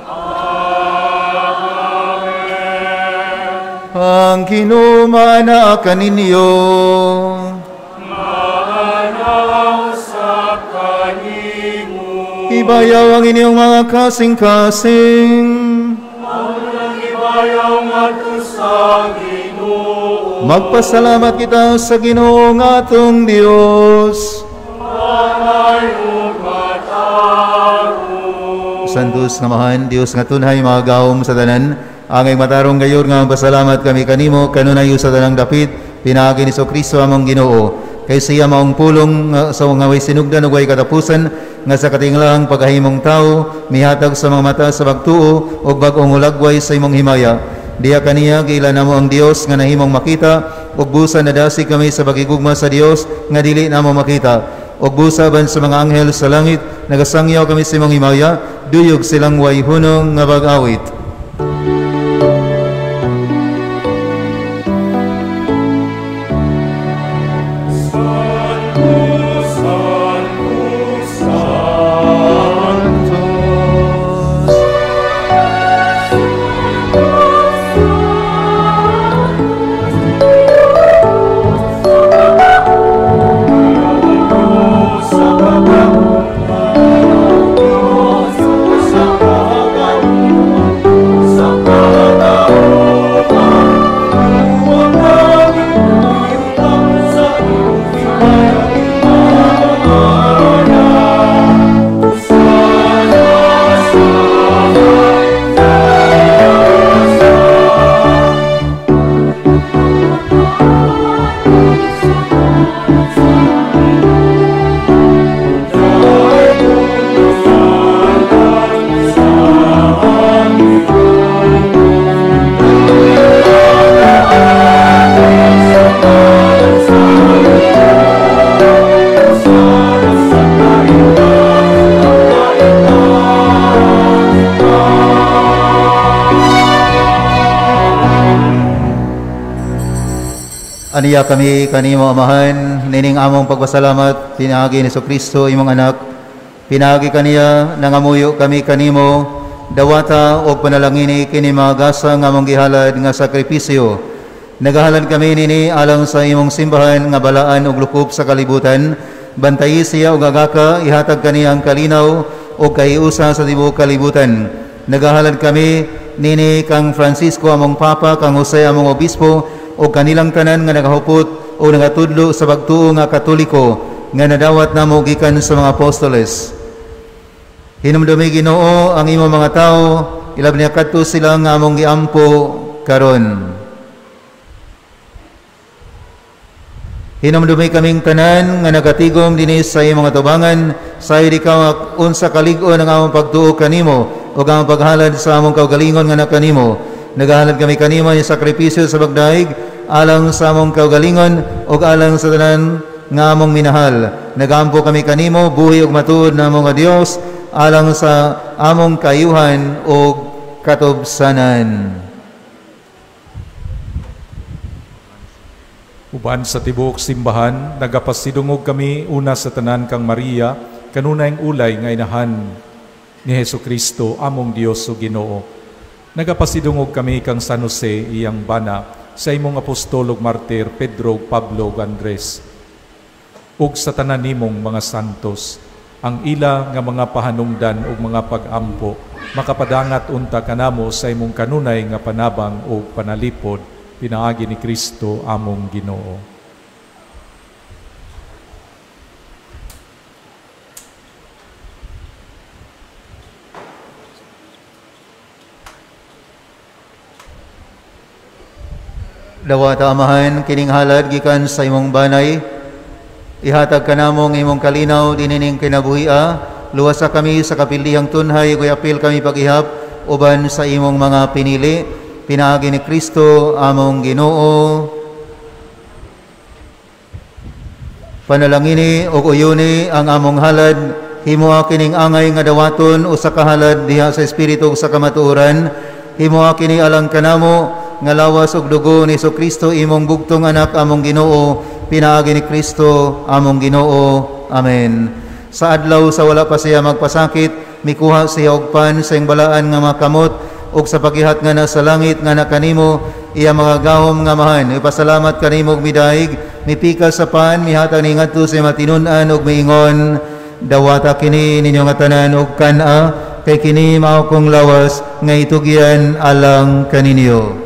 Amen. Ang Ginoo maana kaninyo. Maana usab kanimo. Ibayaw ang inyong mga kasing-kasing. Ang ibayaw ngadto sa Ginoo. Magpasalamat kita sa Ginoo nga atong Dios. Santos nga mahan, Dios nga tunhay, magahom sa tanan, angay matarong gayon nga pasalamat kami kanimo kanunay sa tanang dapit, pinaagi ni Kristo among Ginoo. Kay siya maong pulong sa nga way sinugdan ug way katapusan, nga sa katinglahang paghahimong tawo, mihatag sa mga mata sa pagtuo ug bag-ong hulagway sa imong himaya. Diya kaniya giila namo ang Dios nga nahimong makita, ug busa nadasig kami sa pagigugma sa Dios nga dili namo makita. Og busa ban sa mga anghel sa langit, nagasangyaw kami sa imong himaya, duyog silang way hunong nga pag-awit. Aniya kami kanimo Amahan, nining among pagpasalamat pinaagi ni Kristo imong anak. Pinaagi kaniya nangamuyo kami kanimo, dawata og panalangini kini mga gasa nga among gihalad nga sakripisyo. Nagahalad kami nini alang sa imong simbahan nga balaan og lukop sa kalibutan. Bantayi siya og agaka, ihatag kaniya ang kalinaw og kahiusa sa tibuok kalibutan. Nagahalad kami nini kang Francisco among Papa, kang Jose among Obispo, o kanilang tanan nga nagahupot o nagatudlo sa pagtuo nga Katoliko nga nadawat namo gikan sa mga apostoles. Hinumdumi Ginoo ang imong mga tawo, ilabi niya kadto sila nga among giampo karon. Hinumdumi kaming tanan nga nagatigom dinhi sa imong atubangan, sayod ikaw unsa kalig-on ang among pagtuo kanimo ug ang paghalad sa among kaugalingon nga nakanimo. Nagahalad kami kanimo ni sakripisyo sa pagdaig alang sa among kaugalingon ug alang sa tanan nga among minahal. Nagampo kami kanimo buhi ug matuod namo nga Dios alang sa among kayuhan ug katubsanan. Uban sa tibuok simbahan, nagapasidungog kami una sa tanan kang Maria, kanunayng ulay nga inahan ni Hesus Kristo among Dios ug Ginoo. Nagapasidungog kami kang San Jose iyang bana sa imong apostol ug martir Pedro, Pablo ug Andres ug sa tanan nimong mga santos. Ang ila nga mga pahanungdan ug mga pag-ampo makapadangat unta kanamo sa imong kanunay nga panabang ug panalipod pinaagi ni Kristo among Ginoo. Dawata Amahan, kining halad gikan sa imong banay, Ihatag kanamo ang imong kalinaw dinining kinabuhia, luwasa kami sa kapildihang tunhay ug apil kami pag-ihap uban sa imong mga pinili, pinaagi ni Kristo among Ginoo. Panalangini ug uyuni ang among halad, himoa kining angay nga dawaton usa ka halad diha sa espiritu ug sa kamatuoran. Himoa kini alang kanamo nga lawas ug dugo ni Jesucristo imong bugtong anak among Ginoo, pinaagi ni Kristo among Ginoo. Amen. Sa adlaw sa wala pa siya magpasakit, mikuha siya og pan sa iyang balaan nga makamot ug sa pagihat nga nasa langit nga nakanimo iya mga gahom nga mahan. Ipasalamat kanimo og midaig, mipikas sa pan, mihatag ni ngadto sa matinun-an ug miingon, dawata kini ninyo nga tanan og kan-a, kay kini mao kong lawas nga itugyan alang kaninyo.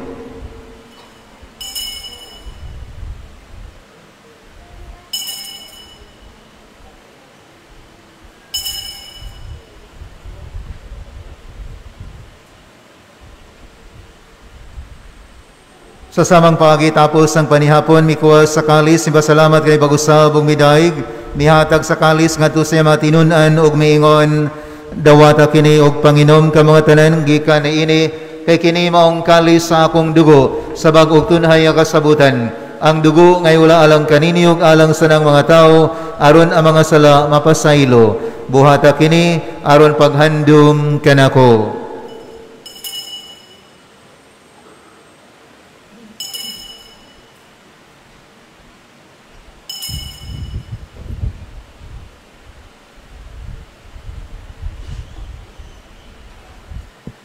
Sa samang paagi tapos ang panihapon, mikuha sa kalis, mipasalamat kay pag-usab ug midaig, mihatag sa kalis ngadto sa matinun-an ug miingon, dawata kini og panginom ka mga tanan gikan niini, kay kini maong kalis sa akong dugo sa bag-ong tunhay nga kasabutan. Ang dugo ngay wala alang kaninyo ug alang sa nang mga tawo, aron ang mga sala mapasaylo. Buhata kini aron paghandom kanako.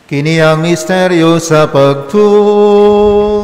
Kini ang misteryo sa pagtuo.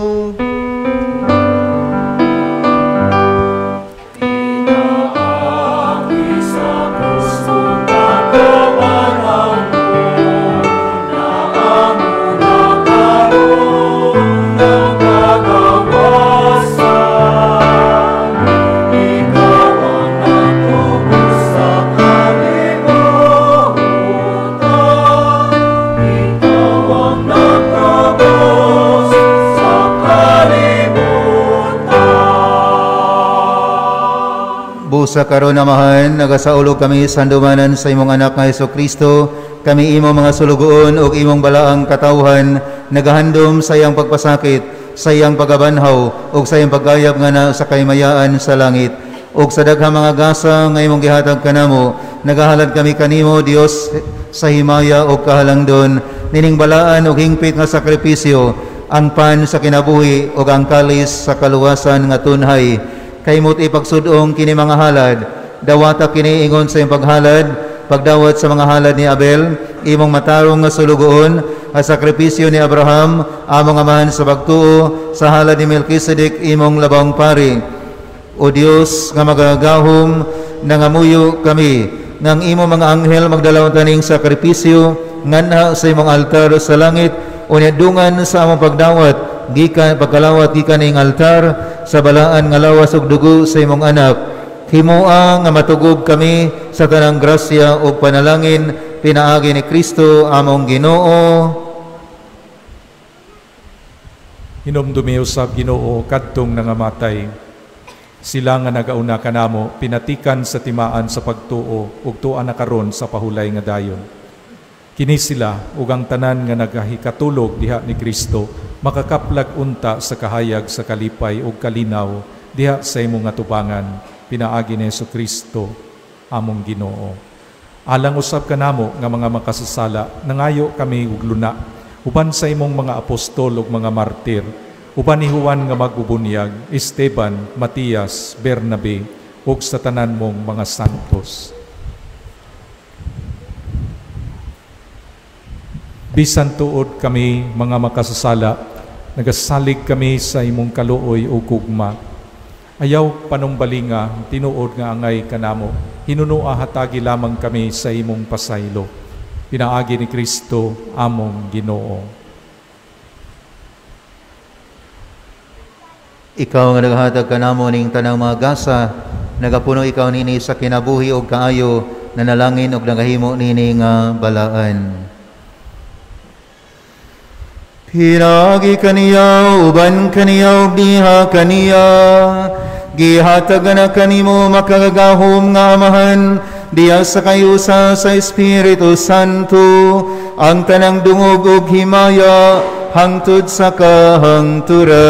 Sa karon Amahan, nagasaulog kami sa handumanan sa imong anak nga Hesukristo, kami imong mga sulugoon ug imong balaang katawhan, nagahandom sa iyang pagpasakit, sa iyang pagabanhaw ug sa iyang paggayab nga na sa kaymayaan sa langit. Ug sa daghang mga gasa nga imong gihatag kanamo, nagahalad kami kanimo Dios sa himaya ug kahalangdon nining balaan ug hingpit nga sakripisyo, ang pan sa kinabuhi ug ang kalis sa kaluwasan nga tunhay. Kaymot ipagsudong kini mga halad, dawata kini ingon sa iyong paghalad, pagdawat sa mga halad ni Abel, imong matarong nga sulugoon, ang sakripisyo ni Abraham, among amahan sa pagtuo, sa halad ni Melchizedek, imong labawng pari. O Dios nga magagahom, nangamuyo kami, ngang imong mga anghel magdalaw taning sakripisyo, nganha sa imong altar sa langit, unya dungan sa among pagdawat, gikan pagkalawat gikan ning altar sa balaan nga lawas ug dugo sa imong anak. Himoa nga matugob kami sa tanang grasya ug panalangin pinaagi ni Kristo among Ginoo. Hinumdumi usab Ginoo kadtong nangamatay, sila nga nagauna kanamo pinatikan sa timaan sa pagtuo ug tuwa na karon sa pahulay nga dayon. Kini sila ug ang tanan nga nagahikatulog diha ni Kristo makakaplag unta sa kahayag sa kalipay ug kalinaw diha sa imong atubangan pinaagi ni Hesukristo among Ginoo. Alang usab kanamo nga mga makasasala, nangayo kami og luna uban sa imong mga apostol ug mga martir, uban ni Juan nga magbubunyag, Esteban, Matias, Bernabe ug sa tanan mong mga santos. Bisan tuod kami mga makasasala, nagasalig kami sa imong kaluoy o gugma. Ayaw panumbalinga, tinuod nga angay kanamo, hinunua hatagi lamang kami sa imong pasaylo. Pinaagi ni Kristo among Ginoo. Ikaw nga naghatag kanamo ning tanang mga gasa, nagapuno ikaw nini sa kinabuhi og kaayo, nanalangin og nagahimo nini nga balaan. Pinaagi kaniya, uban kaniya, ug diha kaniya, Gihatag na kanimo makagagahom nga Amahan, diya sa kayusa sa Espiritu Santo, ang tanang dungog ug himaya hangtod sa kahangturan.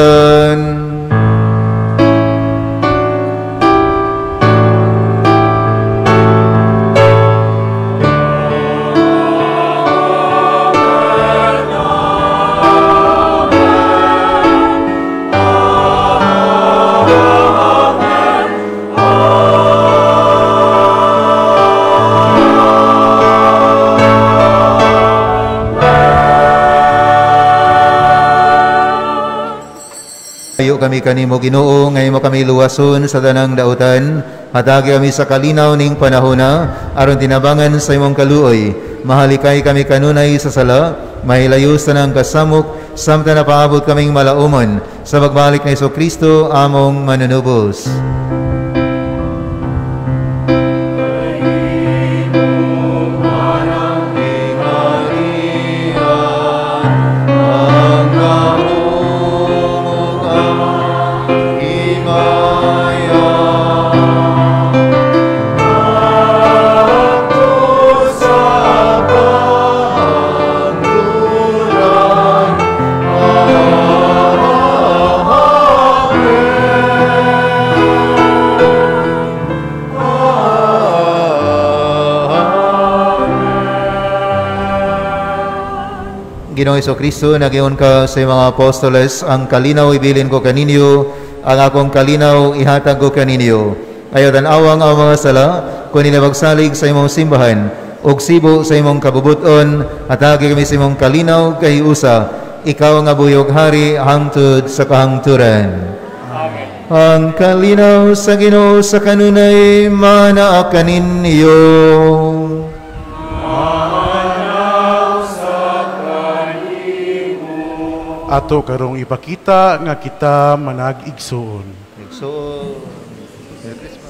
Kami kanimo Ginoo, ngayon mo kami luwason sa tanang dautan, hatagi kami sa kalinaw ning panahona, aron tinabangan sa imong kaluoy. Mahalikay kami kanunay sa sala, mahilayo sa tanang kasamok, samtang napaabot kaming malaumon sa pagbalik ni Jesucristo among manunubos. Ginoong Jesucristo, nagyon ka sa mga apostoles, ang kalinaw ibilin ko kaninyo, ang akong kalinaw ihatag ko kaninyo. Ayaw tan-awang ang mga sala, kun inabagsalig sa imong simbahan, ug sibo sa imong kabubuton, hatagi kami sa imong kalinaw kay usa, ikaw nga buyog hari hangtod sa kahangturan. Amen. Ang kalinaw sa Ginoo sa kanunay manaa kaninyo. Ato karong ipakita nga kita manag-igsoon. Igsoon. Merry Christmas.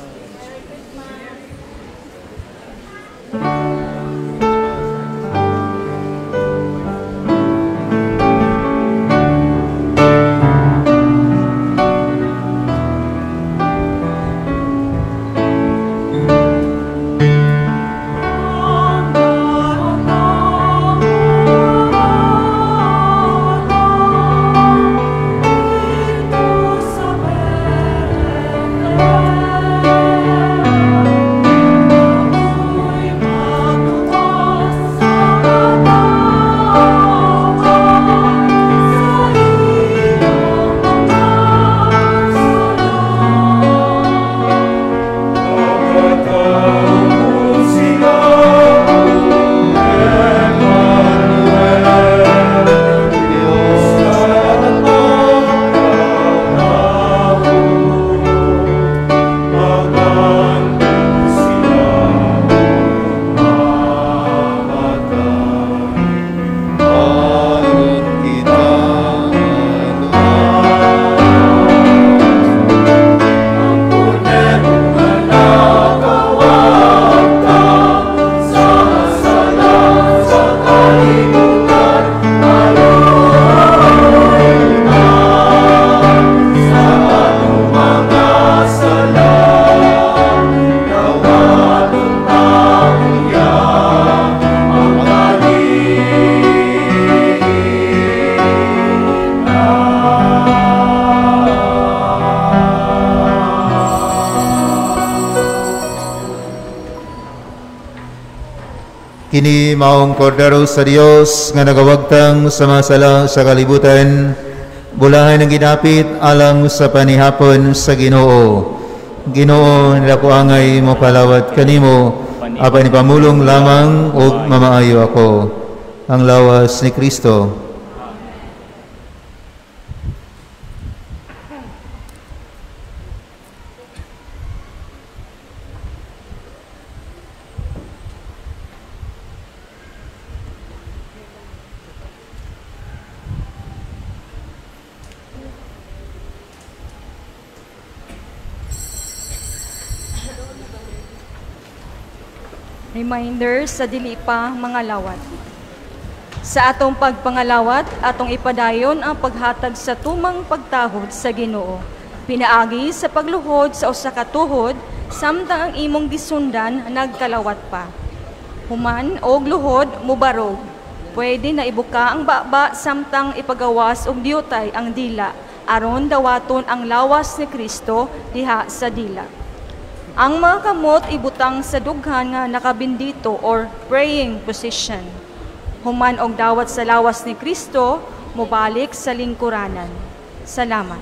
Kini maong kordero sa Dios nga nagawagtang sa mga sala sa kalibutan, bulahan ang ginapit alang sa panihapon sa Ginoo. Ginoo, nilakuangay mo kalawat kanimo, apan ipamulong lamang ug mamaayo ako. Ang lawas ni Kristo. Reminder sa dili pa mga lawat. Sa atong pagpangalawat, atong ipadayon ang paghatag sa tumang pagtahod sa Ginoo. Pinaagi sa pagluhod sa usa ka tuhod samtang ang imong gisundan nagkalawat pa. Human og luhod mubarog. Pwede na ibuka ang baba samtang ipagawas og diutay ang dila aron dawaton ang lawas ni Kristo diha sa dila. Ang mga kamot ibutang sa dughan nga nakabindito or praying position. Human og dawat sa lawas ni Kristo, mobalik sa lingkuranan. Salamat.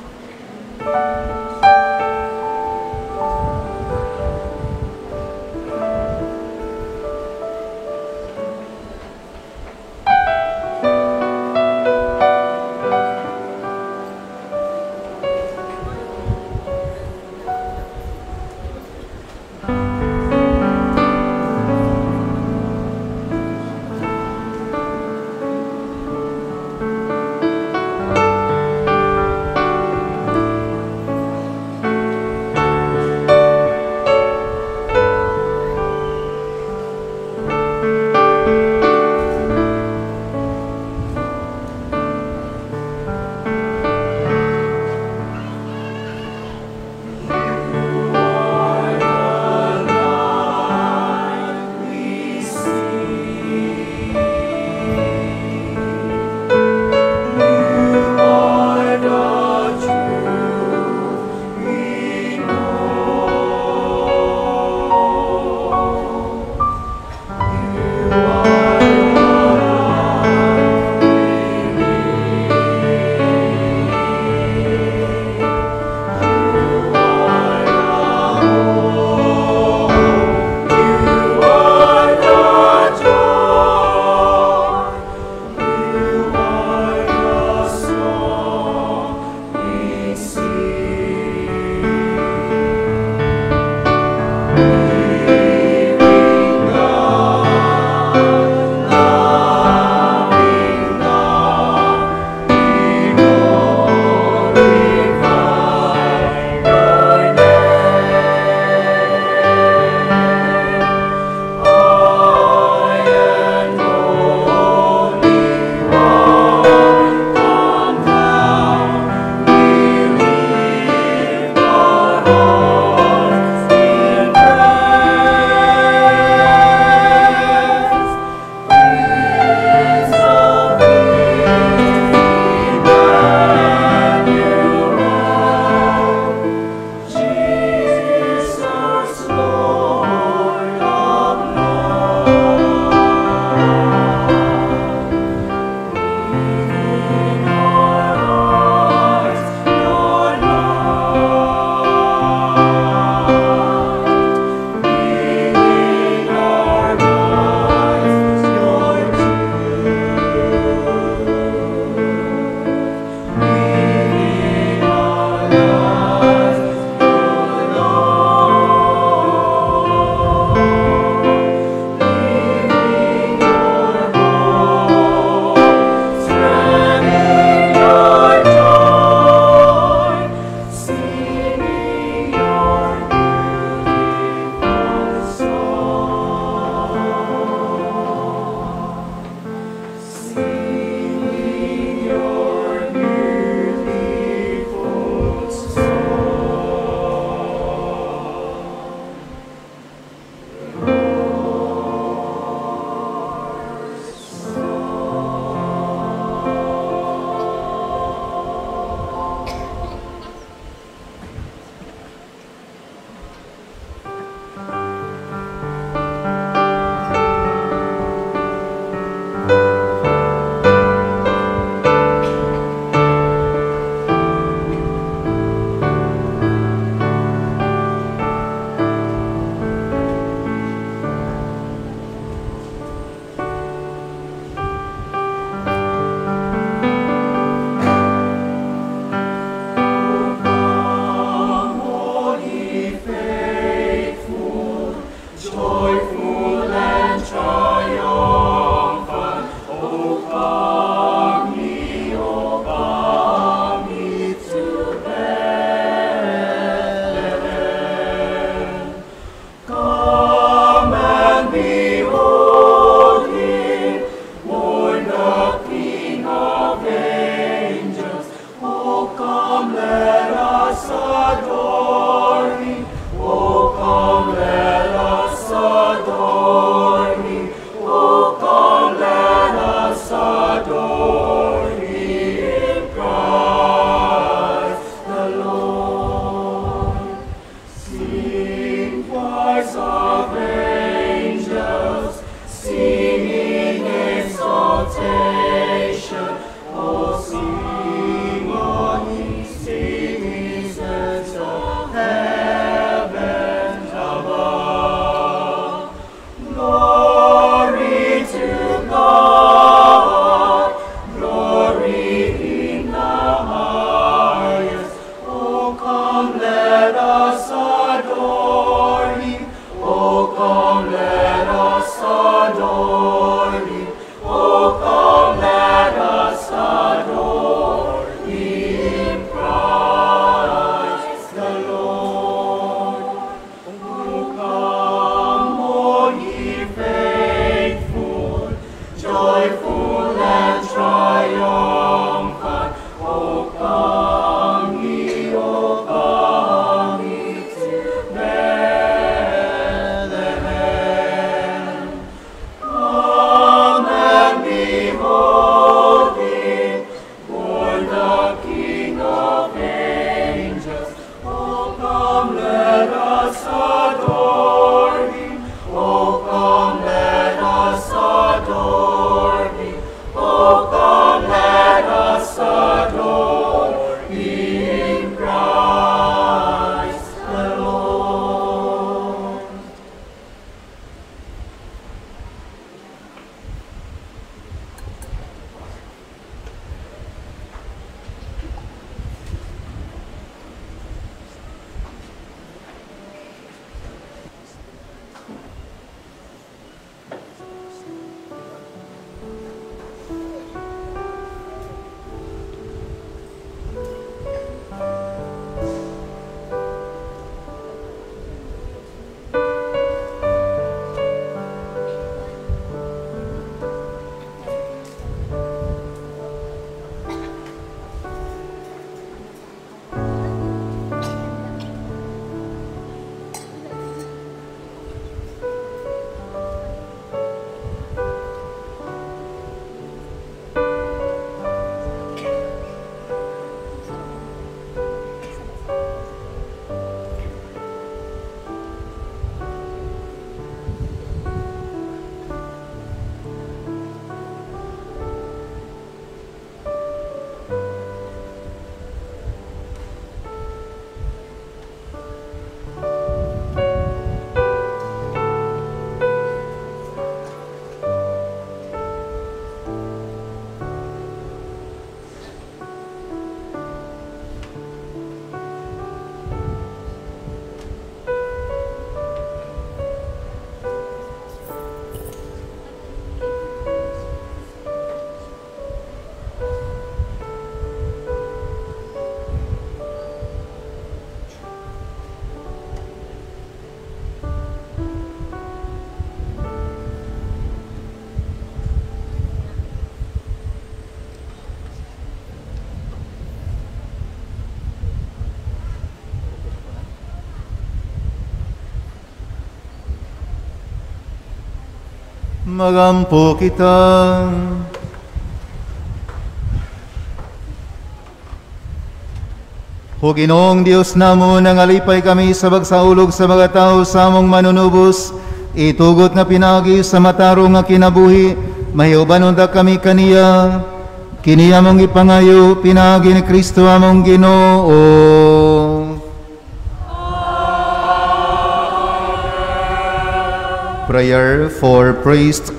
Magampo kita. O Ginoong Dios namo, nangalipay kami sa pagsaulog sa mga tao sa among manunubos, itugot nga pinagi sa matarong nga kinabuhi, mahiuban unta kami kaniya. Kini among ipangayo, pinagi ni Kristo among Ginoo. Prayer for priest.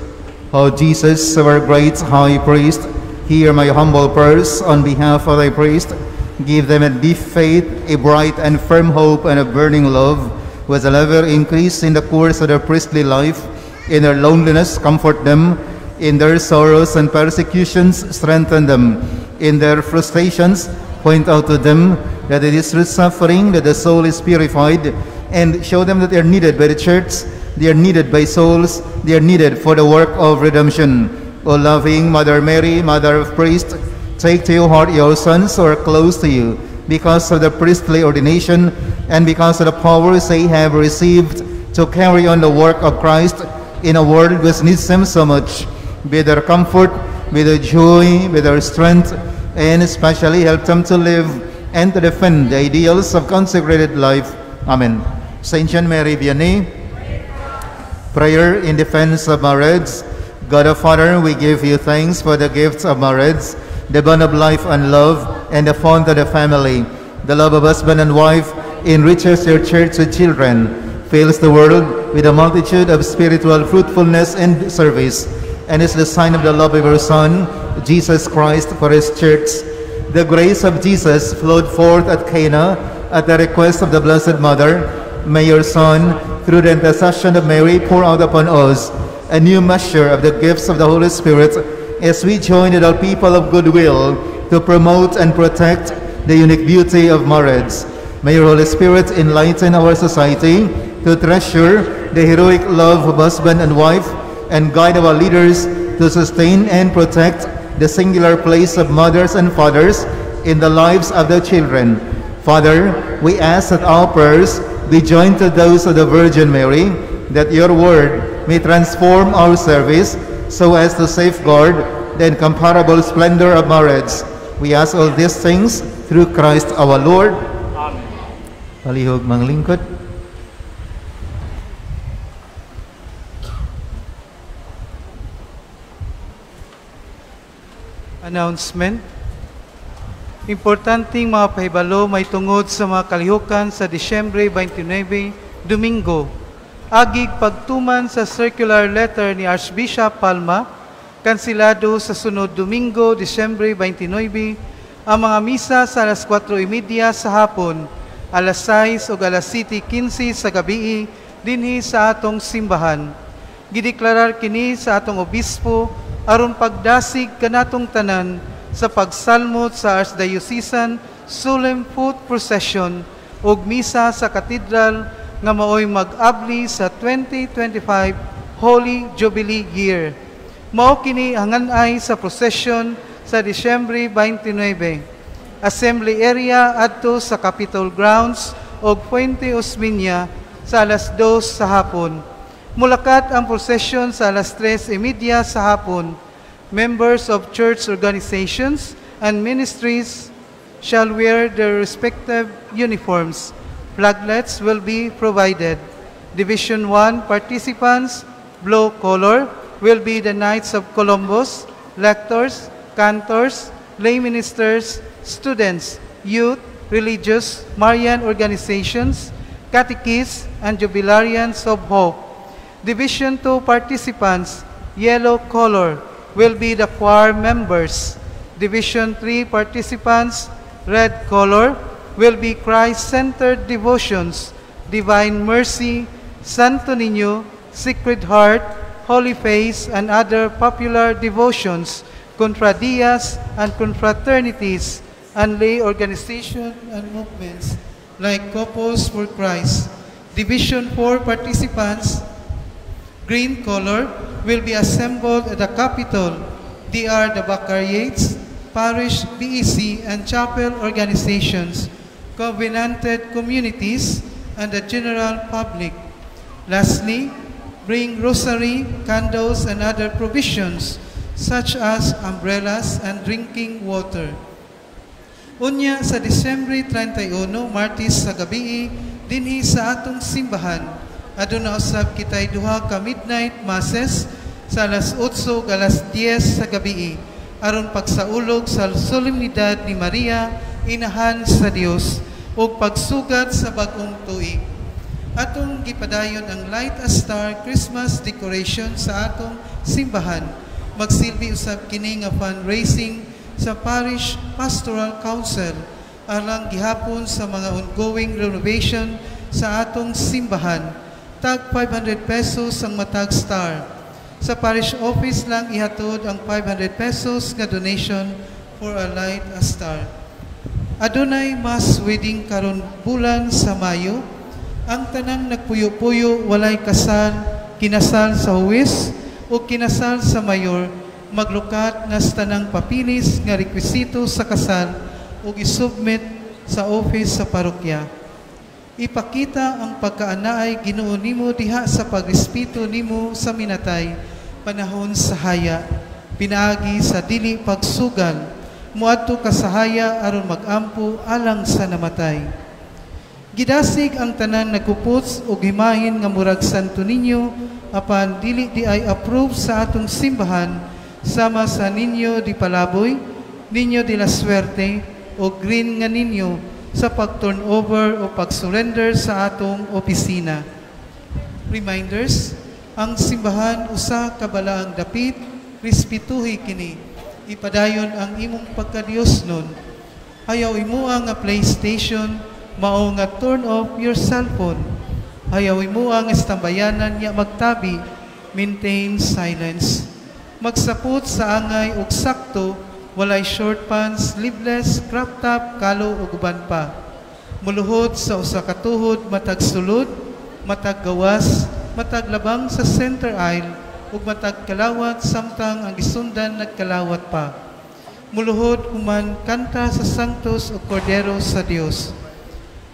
O Jesus, our great high priest, hear my humble prayers on behalf of thy priest. Give them a deep faith, a bright and firm hope, and a burning love, with a ever increase in the course of their priestly life. In their loneliness, comfort them. In their sorrows and persecutions, strengthen them. In their frustrations, point out to them that it is through suffering that the soul is purified, and show them that they are needed by the church, they are needed by souls, they are needed for the work of redemption. O loving Mother Mary, Mother of Priests, take to your heart your sons who are close to you, because of the priestly ordination and because of the powers they have received to carry on the work of Christ in a world which needs them so much. Be their comfort, be their joy, be their strength, and especially help them to live and to defend the ideals of consecrated life. Amen. Saint John Mary Vianney, prayer in defense of marriage. God our Father, we give you thanks for the gifts of marriage, the bond of life and love, and the font of the family. The love of husband and wife enriches your church with children, fills the world with a multitude of spiritual fruitfulness and service, and is the sign of the love of your Son, Jesus Christ, for his church. The grace of Jesus flowed forth at Cana at the request of the Blessed Mother. May your Son, through the intercession of Mary, pour out upon us a new measure of the gifts of the Holy Spirit as we join with our people of goodwill to promote and protect the unique beauty of marriage. May your Holy Spirit enlighten our society to treasure the heroic love of husband and wife, and guide our leaders to sustain and protect the singular place of mothers and fathers in the lives of their children. Father, we ask that our prayers be joined to those of the Virgin Mary, that your word may transform our service so as to safeguard the incomparable splendor of marriage. We ask all these things through Christ our Lord. Amen. Palihog manglingkod. Announcement. Importanteng mga pahibalo may tungod sa mga kalihukan sa Disyembre 29, Domingo. Agig pagtuman sa circular letter ni Archbishop Palma, kansilado sa sunod Domingo, Disyembre 29, ang mga misa sa alas 4:30 sa hapon, alas 6 o alas 7:15 sa gabi, dinhi sa atong simbahan. Gideklarar kini sa atong obispo aron pagdasig kanatong tanan sa pagsalmot sa Archdiocesan Solemn Foot Procession ug misa sa katedral nga maoy mag-abli sa 2025 Holy Jubilee Year. Mao kini ang ngan-ay sa procession sa Disyembre 29. Assembly area adto sa Capitol Grounds ug Fuente Osmeña sa alas 2 sa hapon. Mulakat ang procession sa alas 3:30 sa hapon. Members of church organizations and ministries shall wear their respective uniforms. Flaglets will be provided. Division 1 participants, blue color, will be the Knights of Columbus, lectors, cantors, lay ministers, students, youth, religious, Marian organizations, catechists, and jubilarians of hope. Division 2 participants, yellow color, will be the choir members. Division 3 participants, red color, will be Christ-centered devotions, Divine Mercy, Santo Niño, Sacred Heart, Holy Face, and other popular devotions, confradias and confraternities, and lay organizations and movements like Couples for Christ. Division 4 participants, green color, will be assembled at the Capitol. They are the Vicariates, Parish BEC, and Chapel organizations, covenanted communities, and the general public. Lastly, bring rosary, candles, and other provisions, such as umbrellas and drinking water. Unya sa Disyembre 31, Martes sa gabii, dinhi sa atong simbahan, aduna usab kitay duha ka midnight masses sa alas 8 ug alas 10 sa gabii, aron pagsaulog sa solemnidad ni Maria, Inahan sa Dios, ug pagsugat sa bag-ong tuig. Atong gipadayon ang Light a Star Christmas decoration sa atong simbahan. Magsilbi usab kini nga fundraising sa Parish Pastoral Council alang gihapon sa mga ongoing renovation sa atong simbahan. Tag 500 pesos ang matag star. Sa parish office lang ihatod ang 500 pesos nga donation for a Light a Star. Adunay mass wedding karon bulan sa Mayo. Ang tanang nagpuyo-puyo walay kasal, kinasal sa huwes o kinasal sa mayor, maglukat nas tanang papilis nga rekwisito sa kasal ug isubmit sa office sa parokya. Ipakita ang pagkaanaay Ginoo nimo diha sa pagrespeto nimo sa minatay panahon sa haya, pinaagi sa dili pagsugal, muadto ka sa haya aron magampo alang sa namatay. Gidasig ang tanan nagkuputs og himahin nga murag Santo Niño apan dili di ay approve sa atong simbahan sama sa Niño di Palaboy, Niño de la Suerte o green nga ninyo sa pag-turn over o pag-surrender sa atong opisina. Reminders, ang simbahan usa ka balaang dapit, respetuhi kini. Ipadayon ang imong pagkadiyos nun. Ayaw imo nga PlayStation, mao nga turn off your cellphone. Ayaw imo ang istambayanan niya magtabi, maintain silence. Magsapot sa angay og sakto, walay short pants, sleeveless, crop top, kalo ug uban pa. Muluhod sa usa ka tuhod, matag sulod, matag gawas, matag labang sa center aisle ug matag kalawat samtang ang gisundan nagkalawat pa. Muluhod human kanta sa Sanctus ug Cordero sa Dios.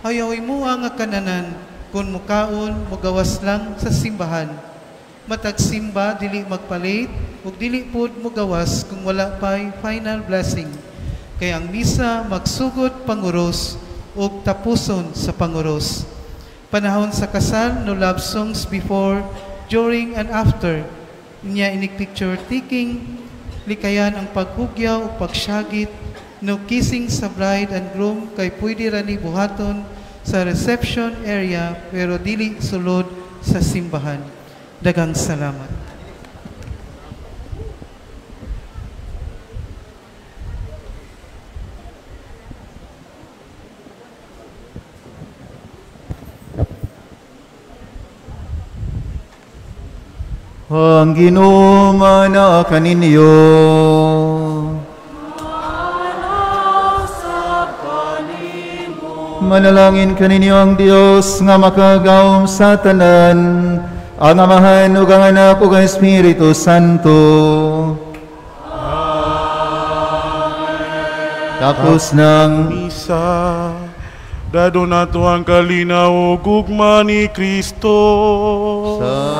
Ayaw imo ang kananan kun mukaon mugawas lang sa simbahan. Matag simba dili magpalit ug dili pud mugawas kung wala pay final blessing. Kay ang misa magsugod panguros ug tapuson sa panguros. Panahon sa kasal, no love songs before, during, and after. Niya inig picture taking, likayan ang paghugyaw ug pagsyagit, no kissing sa bride and groom kay pwede ra ni buhaton sa reception area pero dili sulod sa simbahan. Daghang salamat. Ang Ginoo manaa kaninyo. Manalangin kaninyo ang Dios nga makagawom sa tanan, ang Amahan ug ang Anak ug ang Espiritu Santo. Amen. Tapos ng misa, dado nato ang kalinaw ug gugma ni Kristo. Sa